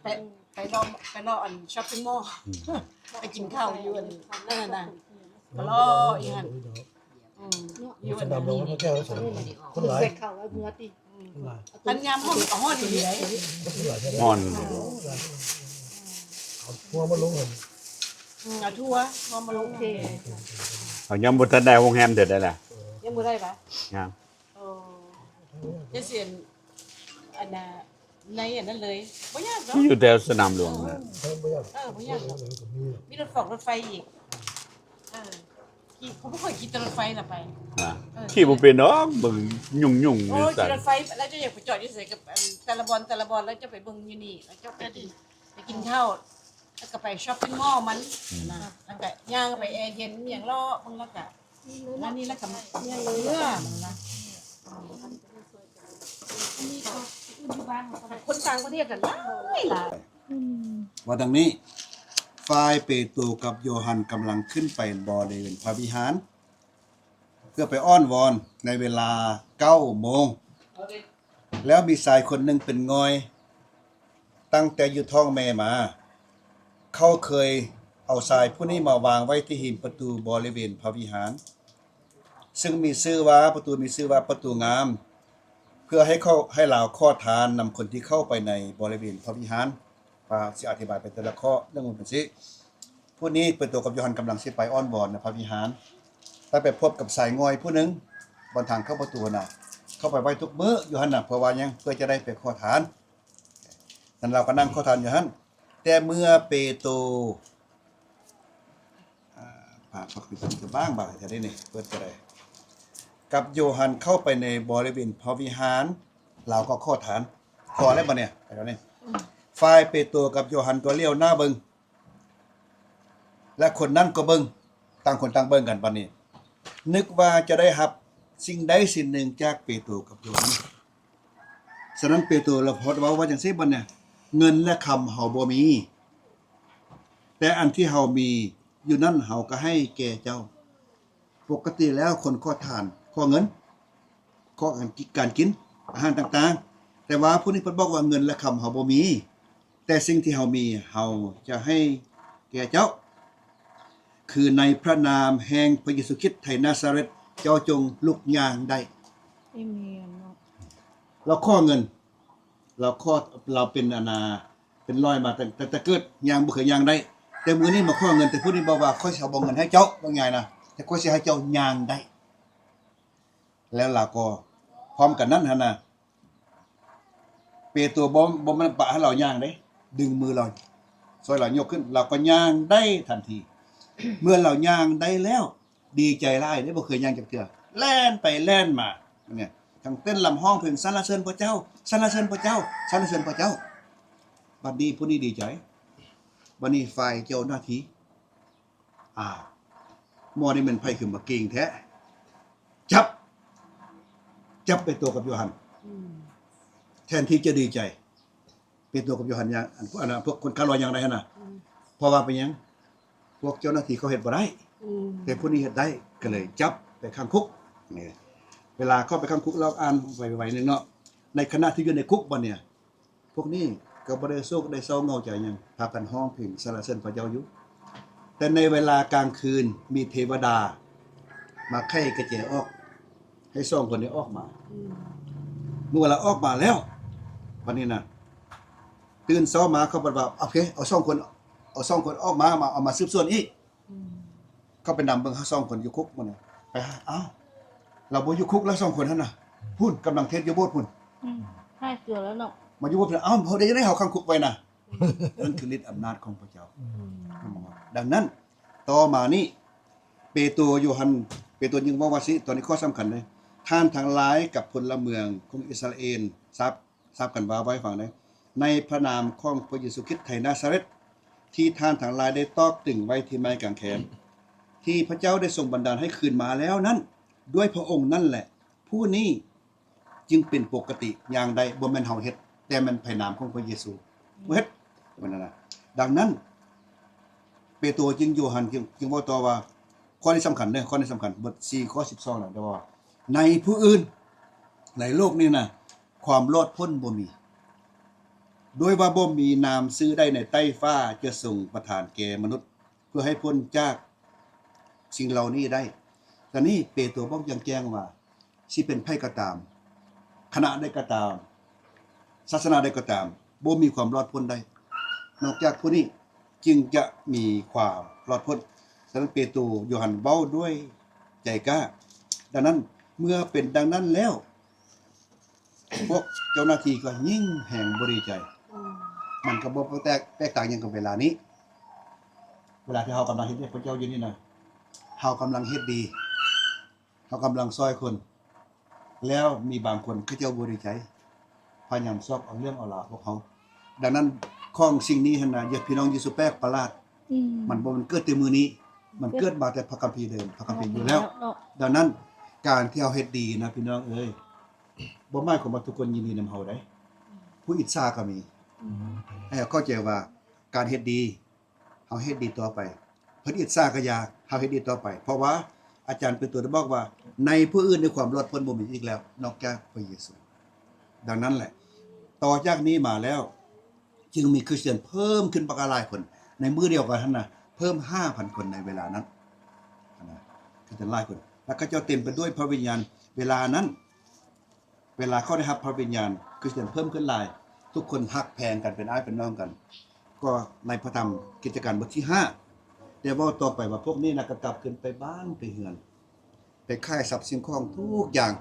ໄປ ໄປເລາະ ໄປເລາະອັນ shopping mall ອືມ ໄປກິນເຂົ້າຢູ່ອັນນັ້ນນະ ໄປເລາະອີ່ຫັ້ນ ອືມ ຢູ່ອັນນັ້ນ ຄົນຫຼາຍ ອືມ ຄັນຍາມຮ້ອນກໍຮ້ອນອີ່ຫຼີ ຮ້ອນ ເອົາຖົ່ວມາລົງຫັ້ນ ອືມ ເອົາຖົ່ວ ຖົ່ວມາລົງ ໂອເຄ ເຮົາຍັງບໍ່ທັນໄດ້ໂຮງແຮມເທື່ອໃດລະ ຍັງບໍ່ໄດ້ຫວາ? ຍັງ. ໂອ້ ຈະຊິ ອັນນ່າ ໃນອັນນັ້ນເລີຍ ບໍ່ຍາກດອກ ຢູ່ແຖວສະໜາມຫຼວງນະ. ເອີ ບໍ່ຍາກ ເອີ ບໍ່ຍາກດອກ ມີລົດຟອກລົດໄຟອີກ. ເອີ ຂີ່ ຂ້ອຍບໍ່ຄ່ອຍຂີ່ແຕ່ລົດໄຟລະໄປ ອາ ເອີ ຂີ່ບໍ່ເປັນດອກ ເບິ່ງຫຍຸ້ງໆ ໂອ້ຍ ຢູ່ໃສ ຂີ່ລົດໄຟແລ້ວເຈົ້າຢາກໄປຈອດຢູ່ໃສ ກັບ ອັນ ແຕ່ລະບ່ອນ ແຕ່ລະບ່ອນ ແລ້ວເຈົ້າໄປເບິ່ງຢູ່ນີ້ ແລ້ວເຈົ້າໄປ ໄປກິນເຂົ້າ ແລ້ວກໍໄປ shopping mall ມັນ ອືມ ນະ ແລ້ວກໍຍ່າງໄປແອເຢັນຫຍັງເລາະເບິ່ງ ແລ້ວກໍ ອັນນີ້ແລ້ວກໍເມືອ ຄົນຕ່າງປະເທດກໍຫຼາຍ ຫຼາຍ. ອືມ ວ່າດັ່ງນີ້ ຝ່າຍເປໂຕກັບໂຢຮັນກຳລັງຂຶ້ນໄປບໍລິເວນພະວິຫານ ເພື່ອໄປອ້ອນວອນໃນເວລາເກົ້າໂມງ ແລ້ວມີຊາຍຄົນໜຶ່ງເປັນງ່ອຍ ຕັ້ງແຕ່ຢູ່ທ້ອງແມ່ມາ ເຂົາເຄີຍເອົາຊາຍຜູ້ນີ້ມາວາງໄວ້ທີ່ຮິມປະຕູບໍລິເວນພະວິຫານ ຊຶ່ງມີຊື່ວ່າ ປະຕູມີຊື່ວ່າປະຕູງາມ ເພື່ອໃຫ້ເຂົາ ໃຫ້ລາວຂໍທານນຳຄົນທີ່ເຂົ້າໄປໃນບໍລິເວນພະວິຫານ. ວ່າຊິອະທິບາຍໄປແຕ່ລະຂໍ້ ເລື່ອງມັນເປັນຊີ້ ຜູ້ນີ້ເປໂຕກັບໂຢຮັນກຳລັງຊິໄປອ້ອນວອນໃນພະວິຫານ ໄດ້ໄປພົບກັບຊາຍງ່ອຍຜູ້ໜຶ່ງ ບ່ອນທາງເຂົ້າປະຕູຫັ້ນນະ ເຂົ້າໄປໄຫວ້ທຸກມື້ຢູ່ຫັ້ນນະ ເພື່ອວ່າຫຍັງ? ເພື່ອຈະໄດ້ໄປຂໍທານ. ນັ້ນລາວກໍນັ່ງຂໍທານຢູ່ຫັ້ນ ແຕ່ເມື່ອເປໂຕ ອາ ພາ ພາ ຈະບ້າງບາດແທ້ເດນີ້ ເປີດກໍໄດ້ ກັບໂຢຮັນເຂົ້າໄປໃນບໍລິເວນພະວິຫານ ລາວກໍຂໍທານ ຂໍແລ້ວບັດນີ້ ໄປແລ້ວນີ້ ອືມ ຝ່າຍເປໂຕກັບໂຢຮັນກໍຫຼຽວໜ້າເບິ່ງ ແລະ ຄົນນັ້ນກໍເບິ່ງ ຕ່າງຄົນຕ່າງເບິ່ງກັນບັດນີ້ ນຶກວ່າຈະໄດ້ຮັບສິ່ງໃດສິ່ງໜຶ່ງຈາກເປໂຕກັບໂຢຮັນ. ສະນັ້ນເປໂຕລະພອດເວົ້າວ່າຈັ່ງຊີ້ບັດນີ້ ເງິນ ແລະ ຄຳເຮົາບໍ່ມີ ແຕ່ອັນທີ່ເຮົາມີຢູ່ນັ້ນເຮົາກໍໃຫ້ແກ່ເຈົ້າ. ປົກກະຕິແລ້ວຄົນຂໍທານ ຂໍເງິນ ຂໍການກິນ ອາຫານຕ່າງໆ ແຕ່ວ່າຜູ້ນີ້ເພິ່ນບອກວ່າ ເງິນ ແລະ ຄຳເຮົາບໍ່ມີ ແຕ່ສິ່ງທີ່ເຮົາມີເຮົາຈະໃຫ້ແກ່ເຈົ້າ ຄືໃນພະນາມແຫ່ງພະເຢຊູຄຣິດໄທນາຊາເລັດ ເຈົ້າຈົ່ງລຸກຍ່າງໄດ້. ເອເມນເນາະ ລາວຂໍເງິນ ລາວຂໍ ລາວເປັນອັນນ່າ ເປັນລອຍມາຕັ້ງ ຕັ້ງແຕ່ເກີດ ຍ່າງບໍ່ເຄີຍຍ່າງໄດ້ ແຕ່ມື້ນີ້ມາຂໍເງິນ ແຕ່ຜູ້ນີ້ບອກວ່າ ຂ້ອຍຊິເອົາເງິນໃຫ້ເຈົ້າ ວ່າງ່າຍນະ ແຕ່ຂ້ອຍຊິໃຫ້ເຈົ້າຍ່າງໄດ້ ແລ້ວລາວກໍພ້ອມກັນນັ້ນຫັ້ນນະ ເປໂຕບໍ່ ບໍ່ແມ່ນປະໃຫ້ລາວຍ່າງເດ້ ດຶງມືລາວ ຊ່ວຍລາວຍົກຂຶ້ນ ລາວກໍຍ່າງໄດ້ທັນທີ. ເມື່ອລາວຍ່າງໄດ້ແລ້ວ ດີໃຈຫຼາຍເດ້ ບໍ່ເຄີຍຍ່າງຈັກເທື່ອ ແລ່ນໄປແລ່ນມາ ເນຍ ທັງເຕັ້ນລຳຮ້ອງເພງ ສັນລະເສີນພະເຈົ້າ ສັນລະເສີນພະເຈົ້າ ສັນລະເສີນພະເຈົ້າ. ບັດນີ້ຜູ້ນີ້ດີໃຈ ບັດນີ້ຝ່າຍເຈົ້າໜ້າທີ່ ອ້າວ ໝໍນີ້ແມ່ນໃຜຄືມາເກັ່ງແທ້ ຈັບ ຈັບເປໂຕກັບໂຢຮັນ ອືມ ແທນທີ່ຈະດີໃຈ ເປໂຕກັບໂຢຮັນຍ່າງ ອັນ ອັນ ພວກຄົນຂາລອຍຍ່າງໄດ້ຫັ້ນນະ ອືມ ເພາະວ່າເປັນຫຍັງ? ພວກເຈົ້າໜ້າທີ່ເຂົາເຮັດບໍ່ໄດ້ ອືມ ແຕ່ຜູ້ນີ້ເຮັດໄດ້ ກໍເລີຍຈັບໄປຂັງຄຸກ. ນີ້ ເວລາເຂົ້າໄປຂັງຄຸກ ລາວອ່ານໄວໆໜຶ່ງເນາະ ໃນຂະນະທີ່ຢູ່ໃນຄຸກບັດນີ້ ພວກນີ້ກໍບໍ່ໄດ້ໂສກໄດ້ເສົ້າເຫງົາໃຈຫຍັງ ພາກັນຮ້ອງເພງສັນລະເສີນພະເຈົ້າຢູ່. ແຕ່ໃນເວລາກາງຄືນ ມີເທວະດາມາໄຂກະແຈອອກ ໃຫ້ສອງຄົນນີ້ອອກມາ ອືມ ເມື່ອລາວອອກມາແລ້ວ ບັດນີ້ນະ ຕື່ນເຊົ້າມາເຂົາບັດວ່າ ໂອເຄ ເອົາສອງຄົນ ເອົາສອງຄົນອອກມາ ມາ ເອົາມາສືບສວນອີກ. ອືມ ເຂົາໄປນຳເບິ່ງເຮົາສອງຄົນຢູ່ຄຸກມື້ນີ້ ໄປຫາ ອ້າວ ລາວບໍ່ຢູ່ຄຸກແລ້ວ ສອງຄົນຫັ້ນນະ ພຸ້ນ ກຳລັງເທດຢູ່ໂບດພຸ້ນ. ອືມ ຫາຍຕົວແລ້ວເນາະ ມາຢູ່ໂບດພຸ້ນ. ອ້າວ ເຮົາໄດ້ຈັ່ງໃດ ເຮົາຂັງຄຸກໄວ້ນະ. ນັ້ນຄືລິດອຳນາດຂອງພະເຈົ້າ. ອືມ ດັ່ງນັ້ນ ຕໍ່ມານີ້ ເປໂຕ ໂຢຮັນ ເປໂຕຈຶ່ງເວົ້າວ່າຊີ້ ຕອນນີ້ຂໍ້ສຳຄັນເດ້ ທ່ານທັງຫຼາຍກັບພົນລະເມືອງຂອງອິດສະຣາເອນ ຊາບ ຊາບກັນວ່າ ເວົ້າໃຫ້ຟັງເດີ້ ໃນພະນາມຂອງພະເຢຊູຄຣິດໄທນາຊາເລັດ ທີ່ທ່ານທັງຫຼາຍໄດ້ຕອກຕຶງໄວ້ທີ່ໄມ້ກາງແຂນ ທີ່ພະເຈົ້າໄດ້ຊົງບັນດານໃຫ້ຄືນມາແລ້ວນັ້ນ ດ້ວຍພະອົງນັ້ນແຫຼະ ຜູ້ນີ້ ຈຶ່ງເປັນປົກກະຕິຍ່າງໄດ້. ບໍ່ແມ່ນເຮົາເຮັດ ແຕ່ແມ່ນພະນາມຂອງພະເຢຊູຜູ້ເຮັດ ແມ່ນນະ. ດັ່ງນັ້ນ ເປໂຕຈຶ່ງ ໂຢຮັນຈຶ່ງ ຈຶ່ງເວົ້າຕໍ່ວ່າ ຂໍ້ນີ້ສຳຄັນເດີ້ ຂໍ້ນີ້ສຳຄັນ ບົດສີ່ ຂໍ້ສິບສອງນະ ເວົ້າວ່າ ໃນຜູ້ອື່ນ ໃນໂລກນີ້ນະ ຄວາມລອດພົ້ນບໍ່ມີ ດ້ວຍວ່າບໍ່ມີນາມຊື່ໃດໃນໃຕ້ຟ້າຈະຊົງປະທານແກ່ມະນຸດ ເພື່ອໃຫ້ພົ້ນຈາກສິ່ງເຫຼົ່ານີ້ໄດ້. ຕອນນີ້ເປໂຕບອກຢ່າງແຈ້ງວ່າ ຊິເປັນໃຜກໍຕາມ ຄະນະໃດກໍຕາມ ສາສະໜາໃດກໍຕາມ ບໍ່ມີຄວາມລອດພົ້ນໄດ້ ນອກຈາກຜູ້ນີ້ຈຶ່ງຈະມີຄວາມລອດພົ້ນ. ສະນັ້ນເປໂຕ ໂຢຮັນເວົ້າດ້ວຍໃຈກ້າ. ດັ່ງນັ້ນ ເມື່ອເປັນດັ່ງນັ້ນແລ້ວ ພວກເຈົ້າໜ້າທີ່ກໍຍິ່ງແຮງບໍ່ດີໃຈ. ອືມ ມັນກໍບໍ່ແຕກ ແຕກຕ່າງຫຍັງກັບເວລານີ້ ເວລາທີ່ເຮົາກຳລັງເຮັດວຽກພະເຈົ້າຢູ່ນີ້ນະ ເຮົາກຳລັງເຮັດດີ ເຮົາກຳລັງຊ່ອຍຄົນ ແລ້ວມີບາງຄົນເຂົາເຈົ້າບໍ່ດີໃຈ ພະຍາຍາມຊອກເອົາເລື່ອງເອົາລາວພວກເຮົາ. ດັ່ງນັ້ນ ຂອງສິ່ງນີ້ຫັ້ນນະ ຢ່າ ພີ່ນ້ອງຢ່າສູ່ແປກປະຫຼາດ. ອືມ ມັນບໍ່ແມ່ນເກີດແຕ່ມື້ນີ້ ມັນເກີດມາແຕ່ພະຄຳພີເດີມ ພະຄຳພີຢູ່ແລ້ວ. ອືມ ດັ່ງນັ້ນ ການທີ່ເຮົາເຮັດດີນະ ພີ່ນ້ອງເອີຍ ບໍ່ໝາຍຄວາມວ່າທຸກຄົນຍິນດີນຳເຮົາໃດ໋ ອືມ ຜູ້ອິດສາກໍມີ. ອືມ ໃຫ້ເຮົາເຂົ້າໃຈວ່າ ການເຮັດດີ ເຮົາເຮັດດີຕໍ່ໄປ ເພິ່ນອິດສາກໍຢ່າ ເຮົາເຮັດດີຕໍ່ໄປ ເພາະວ່າອາຈານເປໂຕໄດ້ບອກວ່າ ໃນຜູ້ອື່ນໃນຄວາມລອດພົ້ນບໍ່ມີອີກແລ້ວ ນອກຈາກພະເຢຊູ. ດັ່ງນັ້ນແຫຼະ ຕໍ່ຈາກນີ້ມາແລ້ວ ຈຶ່ງມີຄຣິສຕຽນເພີ່ມຂຶ້ນບັກຫຼາຍຄົນ ໃນມື້ດຽວກັນຫັ້ນນະ ເພີ່ມຫ້າພັນຄົນໃນເວລານັ້ນນະ ຄຣິສຕຽນຫຼາຍຄົນ ແລ້ວເຂົາເຈົ້າເຕັມໄປດ້ວຍພະວິນຍານ. ເວລານັ້ນ ເວລາເຂົາໄດ້ຮັບພະວິນຍານ ຄຣິສຕຽນເພີ່ມຂຶ້ນຫຼາຍ ທຸກຄົນຮັກແພງກັນ ເປັນອ້າຍເປັນນ້ອງກັນ. ກໍໃນພະທຳກິດຈະການບົດທີຫ້າ ໄດ້ເວົ້າຕໍ່ໄປວ່າ ພວກນີ້ນະກໍກັບຄືນໄປບ້ານໄປເຮືອນ ໄປຂາຍຊັບສິ່ງຂອງທຸກຢ່າງ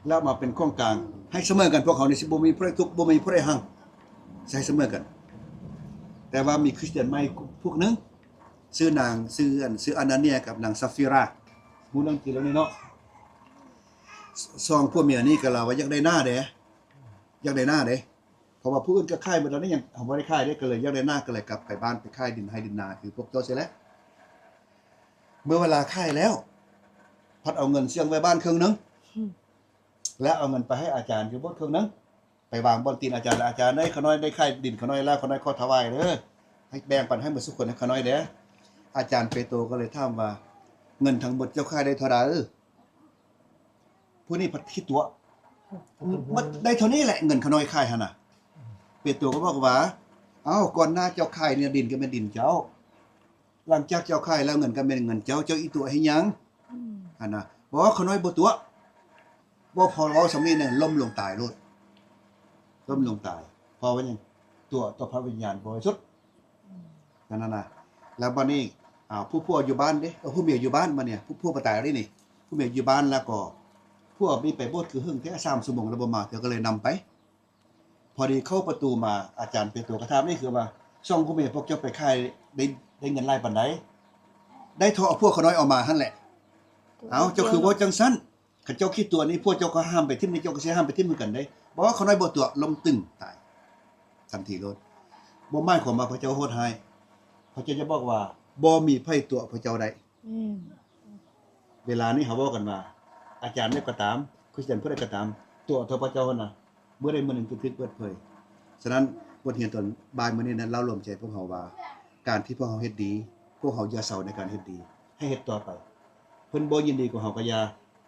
ແລ້ວມາເປັນຂອງກາງ ໃຫ້ສະເໝີກັນ. ພວກເຮົານີ້ຊິບໍ່ມີຜູ້ໃດທຸກ ບໍ່ມີຜູ້ໃດຮັ່ງ ຊິໃຫ້ສະເໝີກັນ. ແຕ່ວ່າມີຄຣິສຕຽນໃໝ່ພວກໜຶ່ງ ຊື່ນາງ ຊື່ອັນ ຊື່ອານາເນຍກັບນາງຊາຟີຣາ ຮູ້ເລື່ອງທີ່ເຫຼົ່ານີ້ເນາະ. ສ- ສອງຜົວເມຍນີ້ກໍລາວວ່າຢາກໄດ້ນາເດ້ ຢາກໄດ້ນາເດ້ ເພາະວ່າຜູ້ອື່ນກໍຂາຍໝົດແລ້ວນີ້ ຫຍັງເຮົາບໍ່ໄດ້ຂາຍເດ້ ກໍເລີຍຢາກໄດ້ນາ ກໍເລີຍກັບໄປບ້ານໄປຂາຍດິນໄຮ່ດິນນາຄືພວກເຈົ້າຊີ້ແຫຼະ. ເມື່ອເວລາຂາຍແລ້ວ ພັດເອົາເງິນສ່ຽງໄວ້ບ້ານເຄິ່ງໜຶ່ງ ອືມ ແລ້ວເອົາເງິນໄປໃຫ້ອາຈານຢູ່ໂບດເຄິ່ງໜຶ່ງ ໄປວາງບ່ອນຕີນອາຈານ ອາຈານເອີຍ ຂ້ານ້ອຍໄດ້ຂາຍດິນຂ້ານ້ອຍແລ້ວ ຂ້ານ້ອຍຂໍຖວາຍເດີ ໃຫ້ແບ່ງປັນໃຫ້ໝົດສູ່ຄົນໃຫ້ຂ້ານ້ອຍແດ່. ອາຈານເປໂຕກໍເລີຍຖາມວ່າ ເງິນທັງໝົດເຈົ້າຂາຍໄດ້ເທົ່າໃດ? ຜູ້ນີ້ພັດຂີ້ຕົວະ ໝົດໄດ້ເທົ່ານີ້ແຫຼະ ເງິນຂ້ານ້ອຍຂາຍຫັ້ນນະ. ເປໂຕກໍບອກວ່າ ເອົ້າ ກ່ອນໜ້າເຈົ້າຂາຍນີ້ດິນກໍແມ່ນດິນເຈົ້າ ຫຼັງຈາກເຈົ້າຂາຍແລ້ວເງິນກໍແມ່ນເງິນເຈົ້າ ເຈົ້າອີຕົວະເຮັດຫຍັງ? ອືມ ຫັ້ນນະ. ບໍ່ ຂ້ານ້ອຍບໍ່ຕົວະ ບໍ່ ພໍເວົ້າສ່ຳນີ້ນະ ລົ້ມລົງຕາຍໂລດ ລົ້ມລົງຕາຍ ເພາະວ່າຫຍັງ? ຕົວະຕໍ່ພະວິນຍານບໍລິສຸດ ອືມ ນັ້ນນະ. ແລ້ວບັດນີ້ ອ່າ ຜູ້ຜົວຢູ່ບ້ານເດ້ ເອີ ຜູ້ເມຍຢູ່ບ້ານບັດນີ້ ຜູ້ຜົວບໍ່ຕາຍເດ້ນີ້ ຜູ້ເມຍຢູ່ບ້ານ ແລ້ວກໍຜົວນີ້ໄປໂບດຄືຫຶງແທ້ ສາມຊົ່ວໂມງແລ້ວບໍ່ມາເທື່ອ ກໍເລີຍນຳໄປ. ພໍດີເຂົ້າປະຕູມາ ອາຈານເປໂຕກໍຖາມອີກ ຄືວ່າ ສອງຜົວເມຍພວກເຈົ້າໄປຂາຍໄດ້ ໄດ້ເງິນຫຼາຍປານໃດ? ໄດ້ເທົ່າເອົາຜົວຂ້ານ້ອຍເອົາມາຫັ້ນແຫຼະ. ເອົ້າ ເຈົ້າຄືເວົ້າຈັ່ງຊັ້ນ? ຄັນເຈົ້າຂີ້ຕົວະນີ້ ຜົວເຈົ້າກໍຫ້າມໄປຖິ້ມນີ້ ເຈົ້າກໍຊິຫ້າມໄປຖິ້ມຄືກັນເດ້. ບໍ່ ຂ້ານ້ອຍບໍ່ຕົວະ ລົ້ມຕຶງຕາຍທັນທີໂລດ. ບໍ່ໝາຍຄວາມວ່າພະເຈົ້າໂຫດຮ້າຍ. ພະເຈົ້າຈະບອກວ່າ ບໍ່ມີໃຜຕົວະພະເຈົ້າໄດ້. ອືມ ເວລານີ້ເຮົາເວົ້າກັນວ່າ ອາຈານໃດກໍຕາມ ຄຣິສຕຽນຜູ້ໃດກໍຕາມ ຕົວະຕໍ່ພະເຈົ້າຫັ້ນນະ ມື້ໃດມື້ໜຶ່ງຈະຖືກເປີດເຜີຍ. ສະນັ້ນ ບົດຮຽນຕອນບ່າຍມື້ນີ້ນັ້ນ ເລົ່າລວມໃຈພວກເຮົາວ່າ ການທີ່ພວກເຮົາເຮັດດີ ພວກເຮົາຢ່າເຊົາໃນການເຮັດດີ ໃຫ້ເຮັດຕໍ່ໄປ. ເພິ່ນບໍ່ຍິນດີກັບເຮົາກໍຢ່າ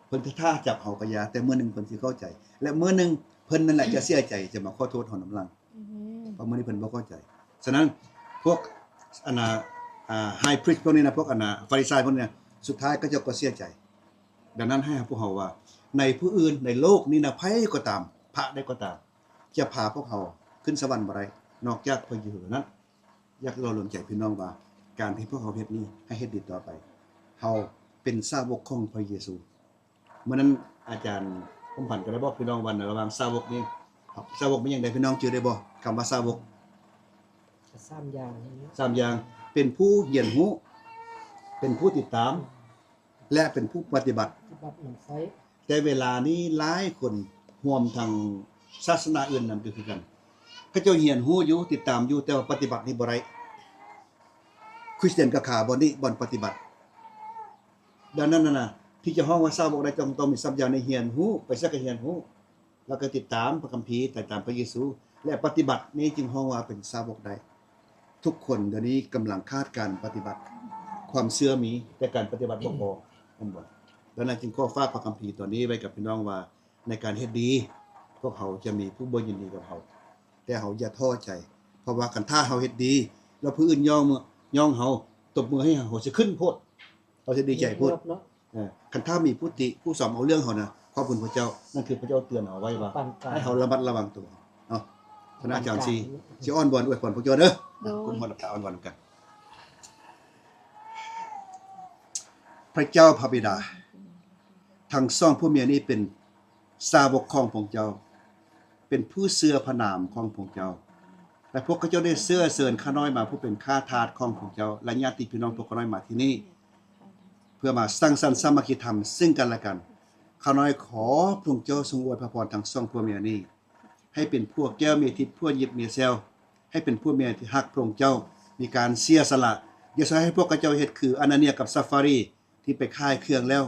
ເພິ່ນຈະຖ້າຈັບເຮົາກໍຢ່າ ແຕ່ມື້ໜຶ່ງເພິ່ນຊິເຂົ້າໃຈ ແລະ ມື້ໜຶ່ງເພິ່ນນັ້ນແຫຼະຈະເສຍໃຈ ຈະມາຂໍໂທດເຮົານຳຫຼັງ. ອືມ ເພາະມື້ນີ້ເພິ່ນບໍ່ເຂົ້າໃຈ. ສະນັ້ນ ພວກອັນນ່າ ອ່າ High Priest ພວກນີ້ນະ ພວກອັນນ່າ ຟາຣິຊາຍພວກນີ້ນະ ສຸດທ້າຍເຂົາເຈົ້າກໍເສຍໃຈ. ດັ່ງນັ້ນ ໃຫ້ພວກເຮົາວ່າ ໃນຜູ້ອື່ນ ໃນໂລກນີ້ນະ ໃຜກໍຕາມ ພະໃດກໍຕາມ ຈະພາພວກເຮົາຂຶ້ນສະຫວັນບໍ່ໄດ້ ນອກຈາກພະເຢຊູເທົ່ານັ້ນ. ຢາກຫຼໍ່ຫຼວງໃຈພີ່ນ້ອງວ່າ ການທີ່ພວກເຮົາເຮັດນີ້ ໃຫ້ເຮັດດີຕໍ່ໄປ. ເຮົາເປັນສາວົກຂອງພະເຢຊູ. ມື້ນັ້ນອາຈານຄຳພັນກໍໄດ້ບອກພີ່ນ້ອງວ່າ ໃນລະຫວ່າງສາວົກນີ້ ສາວົກແມ່ນຫຍັງໃດ ພີ່ນ້ອງຈື່ໄດ້ບໍ່? ຄຳວ່າສາວົກ ສາມຢ່າງນີ້ນະ ສາມຢ່າງ ເປັນຜູ້ຮຽນຮູ້ ເປັນຜູ້ຕິດຕາມ ແລະ ເປັນຜູ້ປະຕິບັດ ປະຕິບັດນຳໃຊ້. ແຕ່ເວລານີ້ຫຼາຍຄົນ ຮວມທັງສາສະໜາອື່ນນຳກໍຄືກັນ ເຂົາເຈົ້າຮຽນຮູ້ຢູ່ ຕິດຕາມຢູ່ ແຕ່ວ່າປະຕິບັດນີ້ບໍ່ໄດ້. ຄຣິສຕຽນກໍຂາບ່ອນນີ້ ບ່ອນປະຕິບັດ. ດັ່ງນັ້ນນະ ທີ່ຈະຮ້ອງວ່າສາວົກໄດ້ ຕ້ອງ ຕ້ອງມີສາມຢ່າງນີ້ ຮຽນຮູ້ ໄປໃສກໍຮຽນຮູ້ ແລ້ວກໍຕິດຕາມພະຄຳພີ ຕິດຕາມພະເຢຊູ ແລະ ປະຕິບັດ ນີ້ຈຶ່ງຮ້ອງວ່າເປັນສາວົກໄດ້. ທຸກຄົນດຽວນີ້ກຳລັງຂາດການປະຕິບັດ. ຄວາມເຊື່ອມີ ແຕ່ການປະຕິບັດບໍ່ພໍ ແມ່ນບໍ່? ດັ່ງນັ້ນຈຶ່ງຂໍຝາກພະຄຳພີຕອນນີ້ໄວ້ກັບພີ່ນ້ອງວ່າ ໃນການເຮັດດີ ພວກເຮົາຈະມີຜູ້ບໍ່ຍິນດີກັບເຮົາ ແຕ່ເຮົາຢ່າທໍ້ໃຈ ເພາະວ່າຄັນຖ້າເຮົາເຮັດດີ ແລ້ວຜູ້ອື່ນຍ້ອງ ຍ້ອງເຮົາ ຕົບມືໃຫ້ເຮົາ ເຮົາຊິຂຶ້ນໂພດ ເຮົາຊິດີໃຈໂພດ. ເອີ ຄັນຖ້າມີຜູ້ຕິຜູ້ຊອມເອົາເລື່ອງເຮົານະ ຂອບຄຸນພະເຈົ້າ ນັ້ນຄືພະເຈົ້າເຕືອນເຮົາໄວ້ວ່າ ປານກາງ ໃຫ້ເຮົາລະມັດລະວັງຕົວເຮົາເນາະ. ຄະນະອາຈານຊິ ປານກາງ ຊິອ້ອນວອນອວຍພອນພວກເຈົ້າເດີ. ໂດຍ ກົ້ມຫົວຫຼັບຕາອ້ອນວອນນຳກັນ. ພະເຈົ້າພະບິດາ ທັງສອງຜົວເມຍນີ້ເປັນສາວົກຂອງພະອົງເຈົ້າ ເປັນຜູ້ເຊື່ອພະນາມຂອງພະອົງເຈົ້າ ແລະ ພວກເຂົາເຈົ້າໄດ້ເຊື້ອເຊີນຂ້ານ້ອຍມາຜູ້ເປັນຂ້າທາດຂອງພະອົງເຈົ້າ ແລະ ຍາດຕິພີ່ນ້ອງພວກຂ້ານ້ອຍມາທີ່ນີ້ ເພື່ອມາສັງສັນສາມັກຄີທຳຊຶ່ງກັນແລະກັນ. ຂ້ານ້ອຍຂໍພະອົງເຈົ້າຊົງອວຍພະພອນທັງສອງຜົວເມຍນີ້ ໃຫ້ເປັນຜົວແກ້ວເມຍທິບ ຜົວຫຍິບເມຍແຊວ ໃຫ້ເປັນຜົວເມຍທີ່ຮັກພະອົງເຈົ້າ ມີການເສຍສະຫຼະ. ຢ່າຊ່ອຍໃຫ້ພວກເຂົາເຈົ້າເຮັດຄືອານາເນຍກັບຊາຟາຣີ ທີ່ໄປຂາຍເຄື່ອງແລ້ວ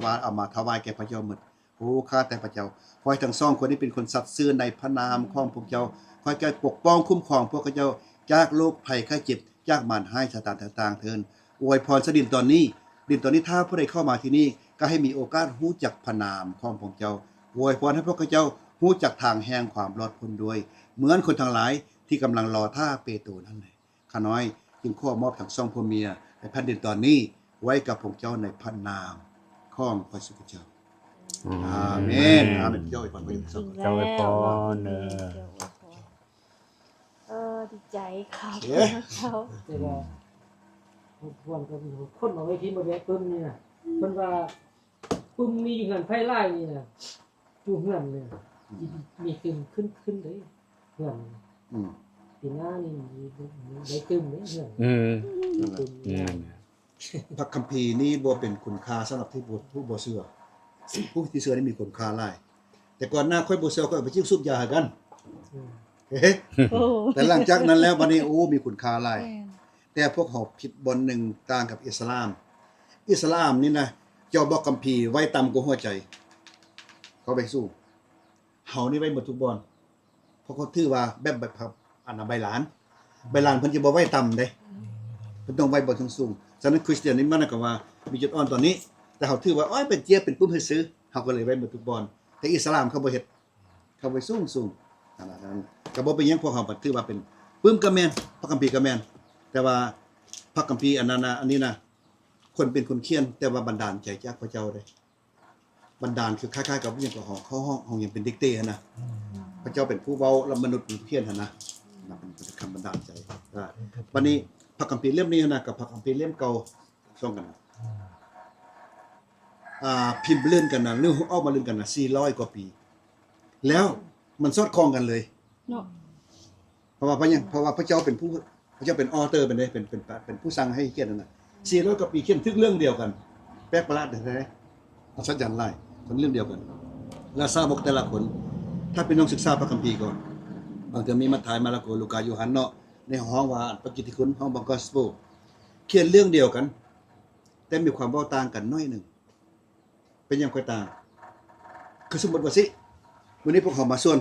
ວ່າເອົາມາຖວາຍແກ່ພະເຈົ້າໝົດ. ໂອ້ ຂ້າແຕ່ພະເຈົ້າ ຂໍໃຫ້ທັງສອງຄົນນີ້ເປັນຄົນສັດຊື່ໃນພະນາມຂອງພະເຈົ້າ. ຂໍໃຫ້ເຈົ້າປົກປ້ອງຄຸ້ມຄອງພວກເຂົາເຈົ້າຈາກໂລກໄພໄຂ້ເຈັບ ຈາກມານຮ້າຍຊາຕານຕ່າງໆເທີ້ນ. ອວຍພອນຊະດິນຕອນນີ້ ດິນຕອນນີ້ ຖ້າຜູ້ໃດເຂົ້າມາທີ່ນີ້ ກໍໃຫ້ມີໂອກາດຮູ້ຈັກພະນາມຂອງພະເຈົ້າ. ອວຍພອນໃຫ້ພວກເຂົາເຈົ້າຮູ້ຈັກທາງແຫ່ງຄວາມລອດພົ້ນດ້ວຍ ເໝືອນຄົນທັງຫຼາຍທີ່ກຳລັງລໍຖ້າເປໂຕນັ້ນແຫຼະ. ຂ້ານ້ອຍຈຶ່ງຂໍມອບທັງສອງຜົວເມຍ ແລະ ແຜ່ນດິນຕອນນີ້ ໄວ້ກັບພວກເຈົ້າໃນພະນາມຂອງພະເຢຊູຄຣິດເຈົ້າ. ອືມ ອາເມນ ອາເມນ. ພະເຈົ້າອວຍພອນ ພະເຈົ້າອວຍພອນເດີ. ເອີ ດີໃຈຂອບຄຸນພະເຈົ້າ. ແຕ່ວ່າພວກເພິ່ນກໍມີຄົນເອົາໄວ້ທີ່ບໍ່ໄດ້ປຶ້ມນີ້ນະ ເພິ່ນວ່າ ປຶ້ມມີຢູ່ເຮືອນໃຜຫຼາຍນີ້ນະ ຢູ່ເຮືອນນີ້ນະ ອືມ ມີຕື່ມຂຶ້ນ ຂຶ້ນເດ້ເຮືອນ ອືມ ປີໜ້ານີ້ມີ ມີໄດ້ຕື່ມເດ້ເຮືອນ ອືມ ມີຕື່ມ ອືມ ພະຄຳພີນີ້ບໍ່ເປັນຄຸນຄ່າສຳລັບທີ່ບໍ່ ຜູ້ບໍ່ເຊື່ອ ຜູ້ທີ່ເຊື່ອນີ້ມີຄຸນຄ່າຫຼາຍ. ແຕ່ກ່ອນໜ້າຂ້ອຍບໍ່ເຊື່ອ ຂ້ອຍໄປຈິ້ວສູບຢາໃຫ້ກັນ ອືມ ເອີ ໂອ້ ແຕ່ຫຼັງຈາກນັ້ນແລ້ວ ບັດນີ້ ໂອ້ ມີຄຸນຄ່າຫຼາຍ ແມ່ນ ແຕ່ພວກເຮົາຜິດບ່ອນໜຶ່ງ ຕ່າງກັບອິດສະລາມ. ອິດສະລາມນີ້ນະ ເຈົ້າບອກຄຳພີໄວ້ຕ່ຳກວ່າຫົວໃຈ ເຂົາໄວ້ສູງ. ເຮົານີ້ໄວ້ໝົດທຸກບ່ອນ ເພາະເຂົາຖືວ່າແບບ ແບບ ອັນນະ ໃບລານ ໃບລານເພິ່ນຈະບໍ່ໄວ້ຕ່ຳເດ້ ເພິ່ນຕ້ອງໄວ້ບ່ອນສູງໆ. ສະນັ້ນຄຣິສຕຽນນີ້ມັນກໍວ່າມີຈຸດອ່ອນຕອນນີ້ ແຕ່ເຮົາຖືວ່າ ໂອ້ຍ ເປັນເຈ້ຍເປັນປຶ້ມຊື່ໆ ເຮົາກໍເລີຍໄວ້ໝົດທຸກບ່ອນ. ແຕ່ອິດສະລາມເຂົາບໍ່ເຮັດ ເຂົາໄວ້ສູງໆ ອັນນັ້ນ ກໍບໍ່ເປັນຫຍັງ ພວກເຮົາກໍຖືວ່າເປັນປຶ້ມກໍແມ່ນ ພະຄຳພີກໍແມ່ນ ແຕ່ວ່າພະຄຳພີອັນນັ້ນນະ ອັນນີ້ນະ ຄົນເປັນຄົນຂຽນ ແຕ່ວ່າບັນດານໃຈຈາກພະເຈົ້າເດ້ ບັນດານຄືຄ້າຍໆກັບຫຍັງກໍ ເຮົາ ເຮົາ ເຮົາຍັງເປັນດິກເຕຫັ້ນນະ ອືມ ພະເຈົ້າເປັນຜູ້ເວົ້າ ແລ້ວມະນຸດເປັນຜູ້ຂຽນຫັ້ນນະ ນະ ເປັນ ເປັນຄຳບັນດານໃຈ. ອ່າ ບັດນີ້ພະຄຳພີເຫຼັ້ມນີ້ນະ ກັບພະຄຳພີເຫຼັ້ມເກົ່າ ຊ່ອງກັນນະ ອ່າ ພິມລື່ນກັນນະ ຫຼື ອອກມາລື່ນກັນນະ ສີ່ຮ້ອຍກວ່າປີ ແລ້ວມັນສອດຄ່ອງກັນເລີຍເນາະ. ເພາະວ່າພະຫຍັງ? ເພາະວ່າພະເຈົ້າເປັນຜູ້ ພະເຈົ້າເປັນອໍເຕີເປັນເດ້ ເປັນ ເປັນ ເປັນຜູ້ສັ່ງໃຫ້ຂຽນຫັ້ນນະ ສີ່ຮ້ອຍກວ່າປີຂຽນຖືກເລື່ອງດຽວກັນ ແປກປະຫຼາດແທ້ໆ ອັດສະຈັນຫຼາຍ ເປັນເລື່ອງດຽວກັນ. ແລະ ສາວົກແຕ່ລະຄົນ ຖ້າພີ່ນ້ອງສຶກສາພະຄຳພີກ່ອນ ບາງເທື່ອມີມັດທາຍ ມາລະໂກ ລູກາ ໂຍຮັນເນາະ ໃນເຮົາຮ້ອງວ່າພະກິດຕິຄຸນ ເຮົາບອກ Gospel ຂຽນເລື່ອງດຽວກັນ ແຕ່ມີຄວາມເວົ້າຕ່າງກັນໜ້ອຍໜຶ່ງ. ເປັນຫຍັງຂ້ອຍຕ່າງ? ຄືສົມມຸດວ່າຊີ້ ມື້ນີ້ພວກເຮົາມາສວນ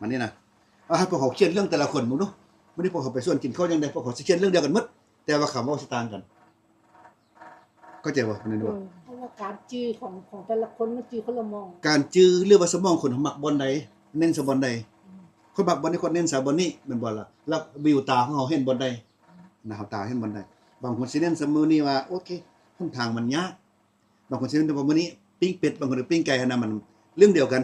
ມານີ້ນະ ເອົາໃຫ້ພວກເຮົາຂຽນເລື່ອງແຕ່ລະຄົນເບິ່ງດູ ມື້ນີ້ພວກເຮົາໄປສວນກິນເຂົ້າຢ່າງໃດ ພວກເຮົາຊິຂຽນເລື່ອງດຽວກັນໝົດ ແຕ່ວ່າຄຳເວົ້າຊິຕ່າງກັນ. ເຂົ້າໃຈບໍ່? ແມ່ນບໍ່? ເອີ ເພາະວ່າການຈື່ຂອງ ຂອງແຕ່ລະຄົນມັນຈື່ຄົນລະໝ່ອງ ການຈື່ ຫຼືວ່າສະໝອງຄົນເຮົາມັກບ່ອນໃດ ເນັ້ນໃສ່ບ່ອນໃດ. ອືມ ຂ້ອຍມັກບ່ອນນີ້ ຂ້ອຍເນັ້ນໃສ່ບ່ອນນີ້ ແມ່ນບໍ່ລະ? ແລ້ວວິວຕາຂອງເຮົາເຫັນບ່ອນໃດ? ນະ ເຮົາຕາເຫັນບ່ອນໃດ? ບາງຄົນຊິເນັ້ນໃສ່ມື້ນີ້ວ່າ ໂອເຄ ຫົນທາງມັນຍາກ. ບາງຄົນຊິເຫັນວ່າມື້ນີ້ ປີ້ງເປັດ ບາງຄົນກໍປີ້ງໄກ່ຫັ້ນນະ ມັນເລື່ອງດຽວກັນ.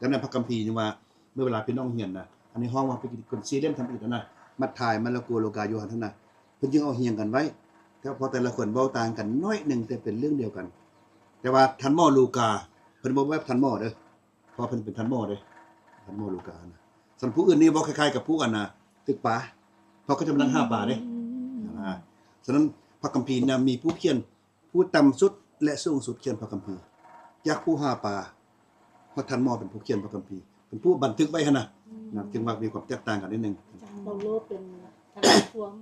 ກັນນະ ພະຄຳພີຍັງວ່າ ເມື່ອເວລາພີ່ນ້ອງຮຽນນະ ອັນນີ້ຮ້ອງວ່າເປັນຄົນສີ່ຫຼ່ຽມທຳອິດຫັ້ນນະ ມັດທາຍ ມະລະໂກ ໂລກາ ໂຍຮັນຫັ້ນນະ ເພິ່ນຈຶ່ງເອົາຮຽງກັນໄວ້ ແຕ່ພໍແຕ່ລະຄົນເວົ້າຕ່າງກັນໜ້ອຍໜຶ່ງ ແຕ່ເປັນເລື່ອງດຽວກັນ. ແຕ່ວ່າທ່ານໝໍ ລູກາ ເພິ່ນບໍ່ແບບທ່ານໝໍເດີ້ ເພາະເພິ່ນເປັນທ່ານໝໍເດ້ ທ່ານໝໍ ລູກາ ນະ. ສ່ວນຜູ້ອື່ນນີ້ເວົ້າຄ້າຍໆກັບພວກອັນນະ ຕຶກປາ ເພາະເຂົາຈະມານັ່ງຫາປາເດ້ ອືມ ນະ. ສະນັ້ນ ພະຄຳພີນະ ມີຜູ້ຂຽນ ຜູ້ຕ່ຳສຸດ ແລະ ສູງສຸດຂຽນພະຄຳພີ ຈາກຜູ້ຫາປາ ຮອດທ່ານໝໍເປັນຜູ້ຂຽນພະຄຳພີ ເປັນຜູ້ບັນທຶກໄວ້ຫັ້ນນະ ອືມ ນະ ຈຶ່ງວ່າມີຄວາມແຕກຕ່າງກັນນິດໜຶ່ງ. ອາຈານເປົາໂລເປັນທະນາຍຄວາມ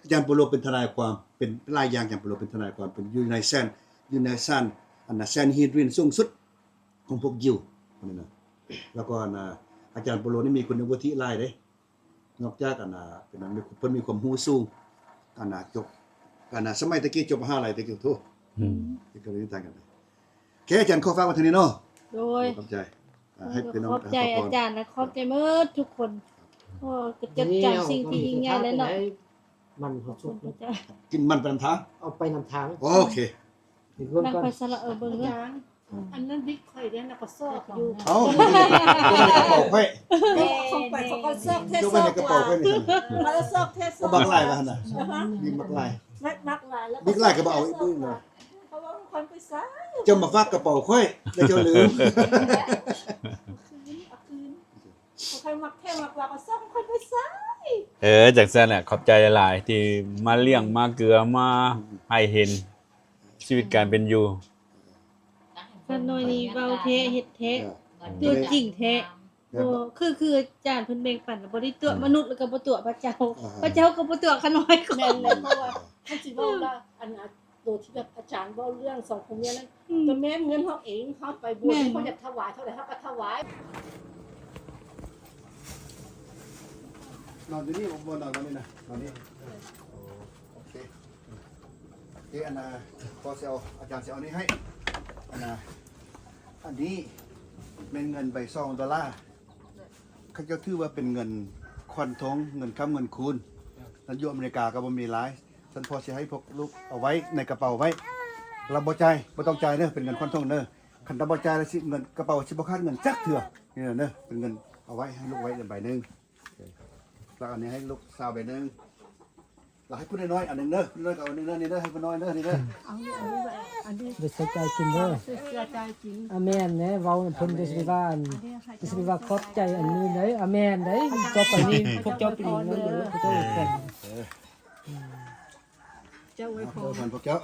ອາຈານເປົາໂລເປັນທະນາຍຄວາມ ເປັນຫຼາຍຢ່າງ. ອາຈານເປົາໂລເປັນທະນາຍຄວາມ ເປັນຢູ່ໃນແຊນ ຢູ່ໃນສານ ອັນນະ ແຊນເຮນດຣິນສູງສຸດຂອງພວກຢິວ ອັນນີ້ນະ. ແລ້ວກໍ ອັນນະ ອາຈານເປົາໂລນີ້ມີຄຸນວຸດທິຫຼາຍເດ້ ນອກຈາກອັນນະ ເປັນອັນມີ ເພິ່ນມີຄວາມຮູ້ສູງ ອັນນະ ຈົບ ອັນນະ ສະໄໝແຕ່ກີ້ຈົບມະຫາໄລແຕ່ກີ້ ໂທ້ ອືມ ກໍເລີຍຕ່າງກັນ. ໂອເຄ ອາຈານຂໍຝາກໄວ້ເທົ່ານີ້ເນາະ ໂດຍ ຂອບໃຈ ອ່າ ໃຫ້ພີ່ນ້ອງ ຂອບໃຈອາຈານ ແລະ ຂອບໃຈໝົດທຸກຄົນ ເພາະວ່າກໍຈົດຈຳສິ່ງທີ່ຍິ່ງໃຫຍ່ແລ້ວເນາະ. ມັນເຮົາສຸກເນາະ ກິນມັນໄປນຳທາງ ເອົາໄປນຳທາງ ໂອເຄ ເບິ່ງກ່ອນ ເອີ ເບິ່ງເນາະ ອາຈານ ອັນນັ້ນບິກຂ້ອຍເດ້ ນະ ກໍຊອກຢູ່ ເອົ້າ ກະເປົາຂ້ອຍ ຂອງຂ້ອຍ ຂ້ອຍກໍຊອກແທ້ ເຈົ້າໄວ້ໃນກະເປົາຂ້ອຍນີ້ ຂ້ອຍກໍຊອກແທ້ ເອົາບັກຫຼາຍວ່າຫັ້ນນະ ມີບັກຫຼາຍ ມັກ ມັກຫຼາຍ ແລ້ວ ບິກຫຼາຍກໍບໍ່ເອົາອີກເບິ່ງນະ ເຂົາວ່າຂອງຂ້ອຍໄປໃສ ເຈົ້າມາຝາກກະເປົາຂ້ອຍ ແລ້ວເຈົ້າລືມ ເອົາຄືນ ເອົາຄືນ ຂ້ອຍມັກແທ້ມັກວ່າ ກໍຊອກຂອງຂ້ອຍໄປໃສ ເອີ ຈັ່ງຊັ້ນແຫຼະ ຂອບໃຈຫຼາຍໆ ທີ່ມາລ້ຽງ ມາເກືອ ມາໃຫ້ເຫັນຊີວິດການເປັນຢູ່. ຂ້ານ້ອຍນີ້ເວົ້າແທ້ເຮັດແທ້ ເອີ ຕົວຈິງແທ້ ເອີ ບໍ່ ຄື ຄືອາຈານເພິ່ນແບ່ງປັນ ບໍ່ໄດ້ຕົວະ ອືມ ມະນຸດ ແລ້ວກໍບໍ່ຕົວະພະເຈົ້າ ອ່າ ພະເຈົ້າກໍບໍ່ຕົວະຂ້ານ້ອຍ ແມ່ນ ເພາະວ່າຄັນຊິເວົ້າວ່າ ອັນ ໂຕທີ່ແບບອາຈານເວົ້າເລື່ອງສອງຜົວເມຍນັ້ນ ອືມ ກໍແມ່ນເງິນເຮົາເອງ ເຮົາໄປບຸນ ແມ່ນ ເຮົາຢາກຖວາຍເທົ່າໃດເຮົາກໍຖວາຍ. ນອນຢູ່ນີ້ບໍ່ ນອນ ນອນນີ້ນະ ນອນນີ້ ໂອເຄ ໂອເຄ ອັນນ່າ ພໍຊິເອົາ ອາຈານຊິເອົານີ້ໃຫ້ ອັນນ່າ ອັນນີ້ແມ່ນເງິນໃບສອງໂດລາ ເຂົາເຈົ້າຖືວ່າເປັນເງິນຂວັນທົງ ເງິນຄ້ຳເງິນຄູນ ນັ້ນຢູ່ອາເມລິກາກໍບໍ່ມີຫຼາຍ ຊັ້ນພໍ່ຊິໃຫ້ພວກລູກເອົາໄວ້ໃນກະເປົາໄວ້ ລະບໍ່ຈ່າຍ ບໍ່ຕ້ອງຈ່າຍເດີ ເປັນເງິນຂວັນທົງເດີ ຄັນລະບໍ່ຈ່າຍລະຊິ ເງິນກະເປົາຊິບໍ່ຂາດເງິນຈັກເທື່ອ ນີ້ເດີ ເປັນເງິນເອົາໄວ້ໃຫ້ລູກໄວ້ໃບໜຶ່ງ ລະອັນນີ້ໃຫ້ລູກສາວໃບໜຶ່ງ ລະໃຫ້ຜູ້ນ້ອຍໆອັນໜຶ່ງເດີ ຜູ້ນ້ອຍກໍເອົາອັນໜຶ່ງເດີ ນີ້ເດີ ໃຫ້ຜູ້ນ້ອຍເດີ ນີ້ເດີ ອັນນີ້ ອັນນີ້ ໄປໃຊ້ຈ່າຍກິນເດີ ໃຊ້ຈ່າຍກິນ ອາແມ່ນແດ່ ເວົ້ານຳເພິ່ນ ເດີ ຊິໄດ້ວ່າ ເອີ ຊິໄດ້ວ່າຂອບໃຈອັນນີ້ເດີ ອາແມ່ນເດີ ຕໍ່ໄປນີ້ພວກເຈົ້າເປັນເງິນເດີ ພວກເຈົ້າເປັນ ເອີ ເຈົ້າອວຍພອນ ອວຍພອນພວກເຈົ້າ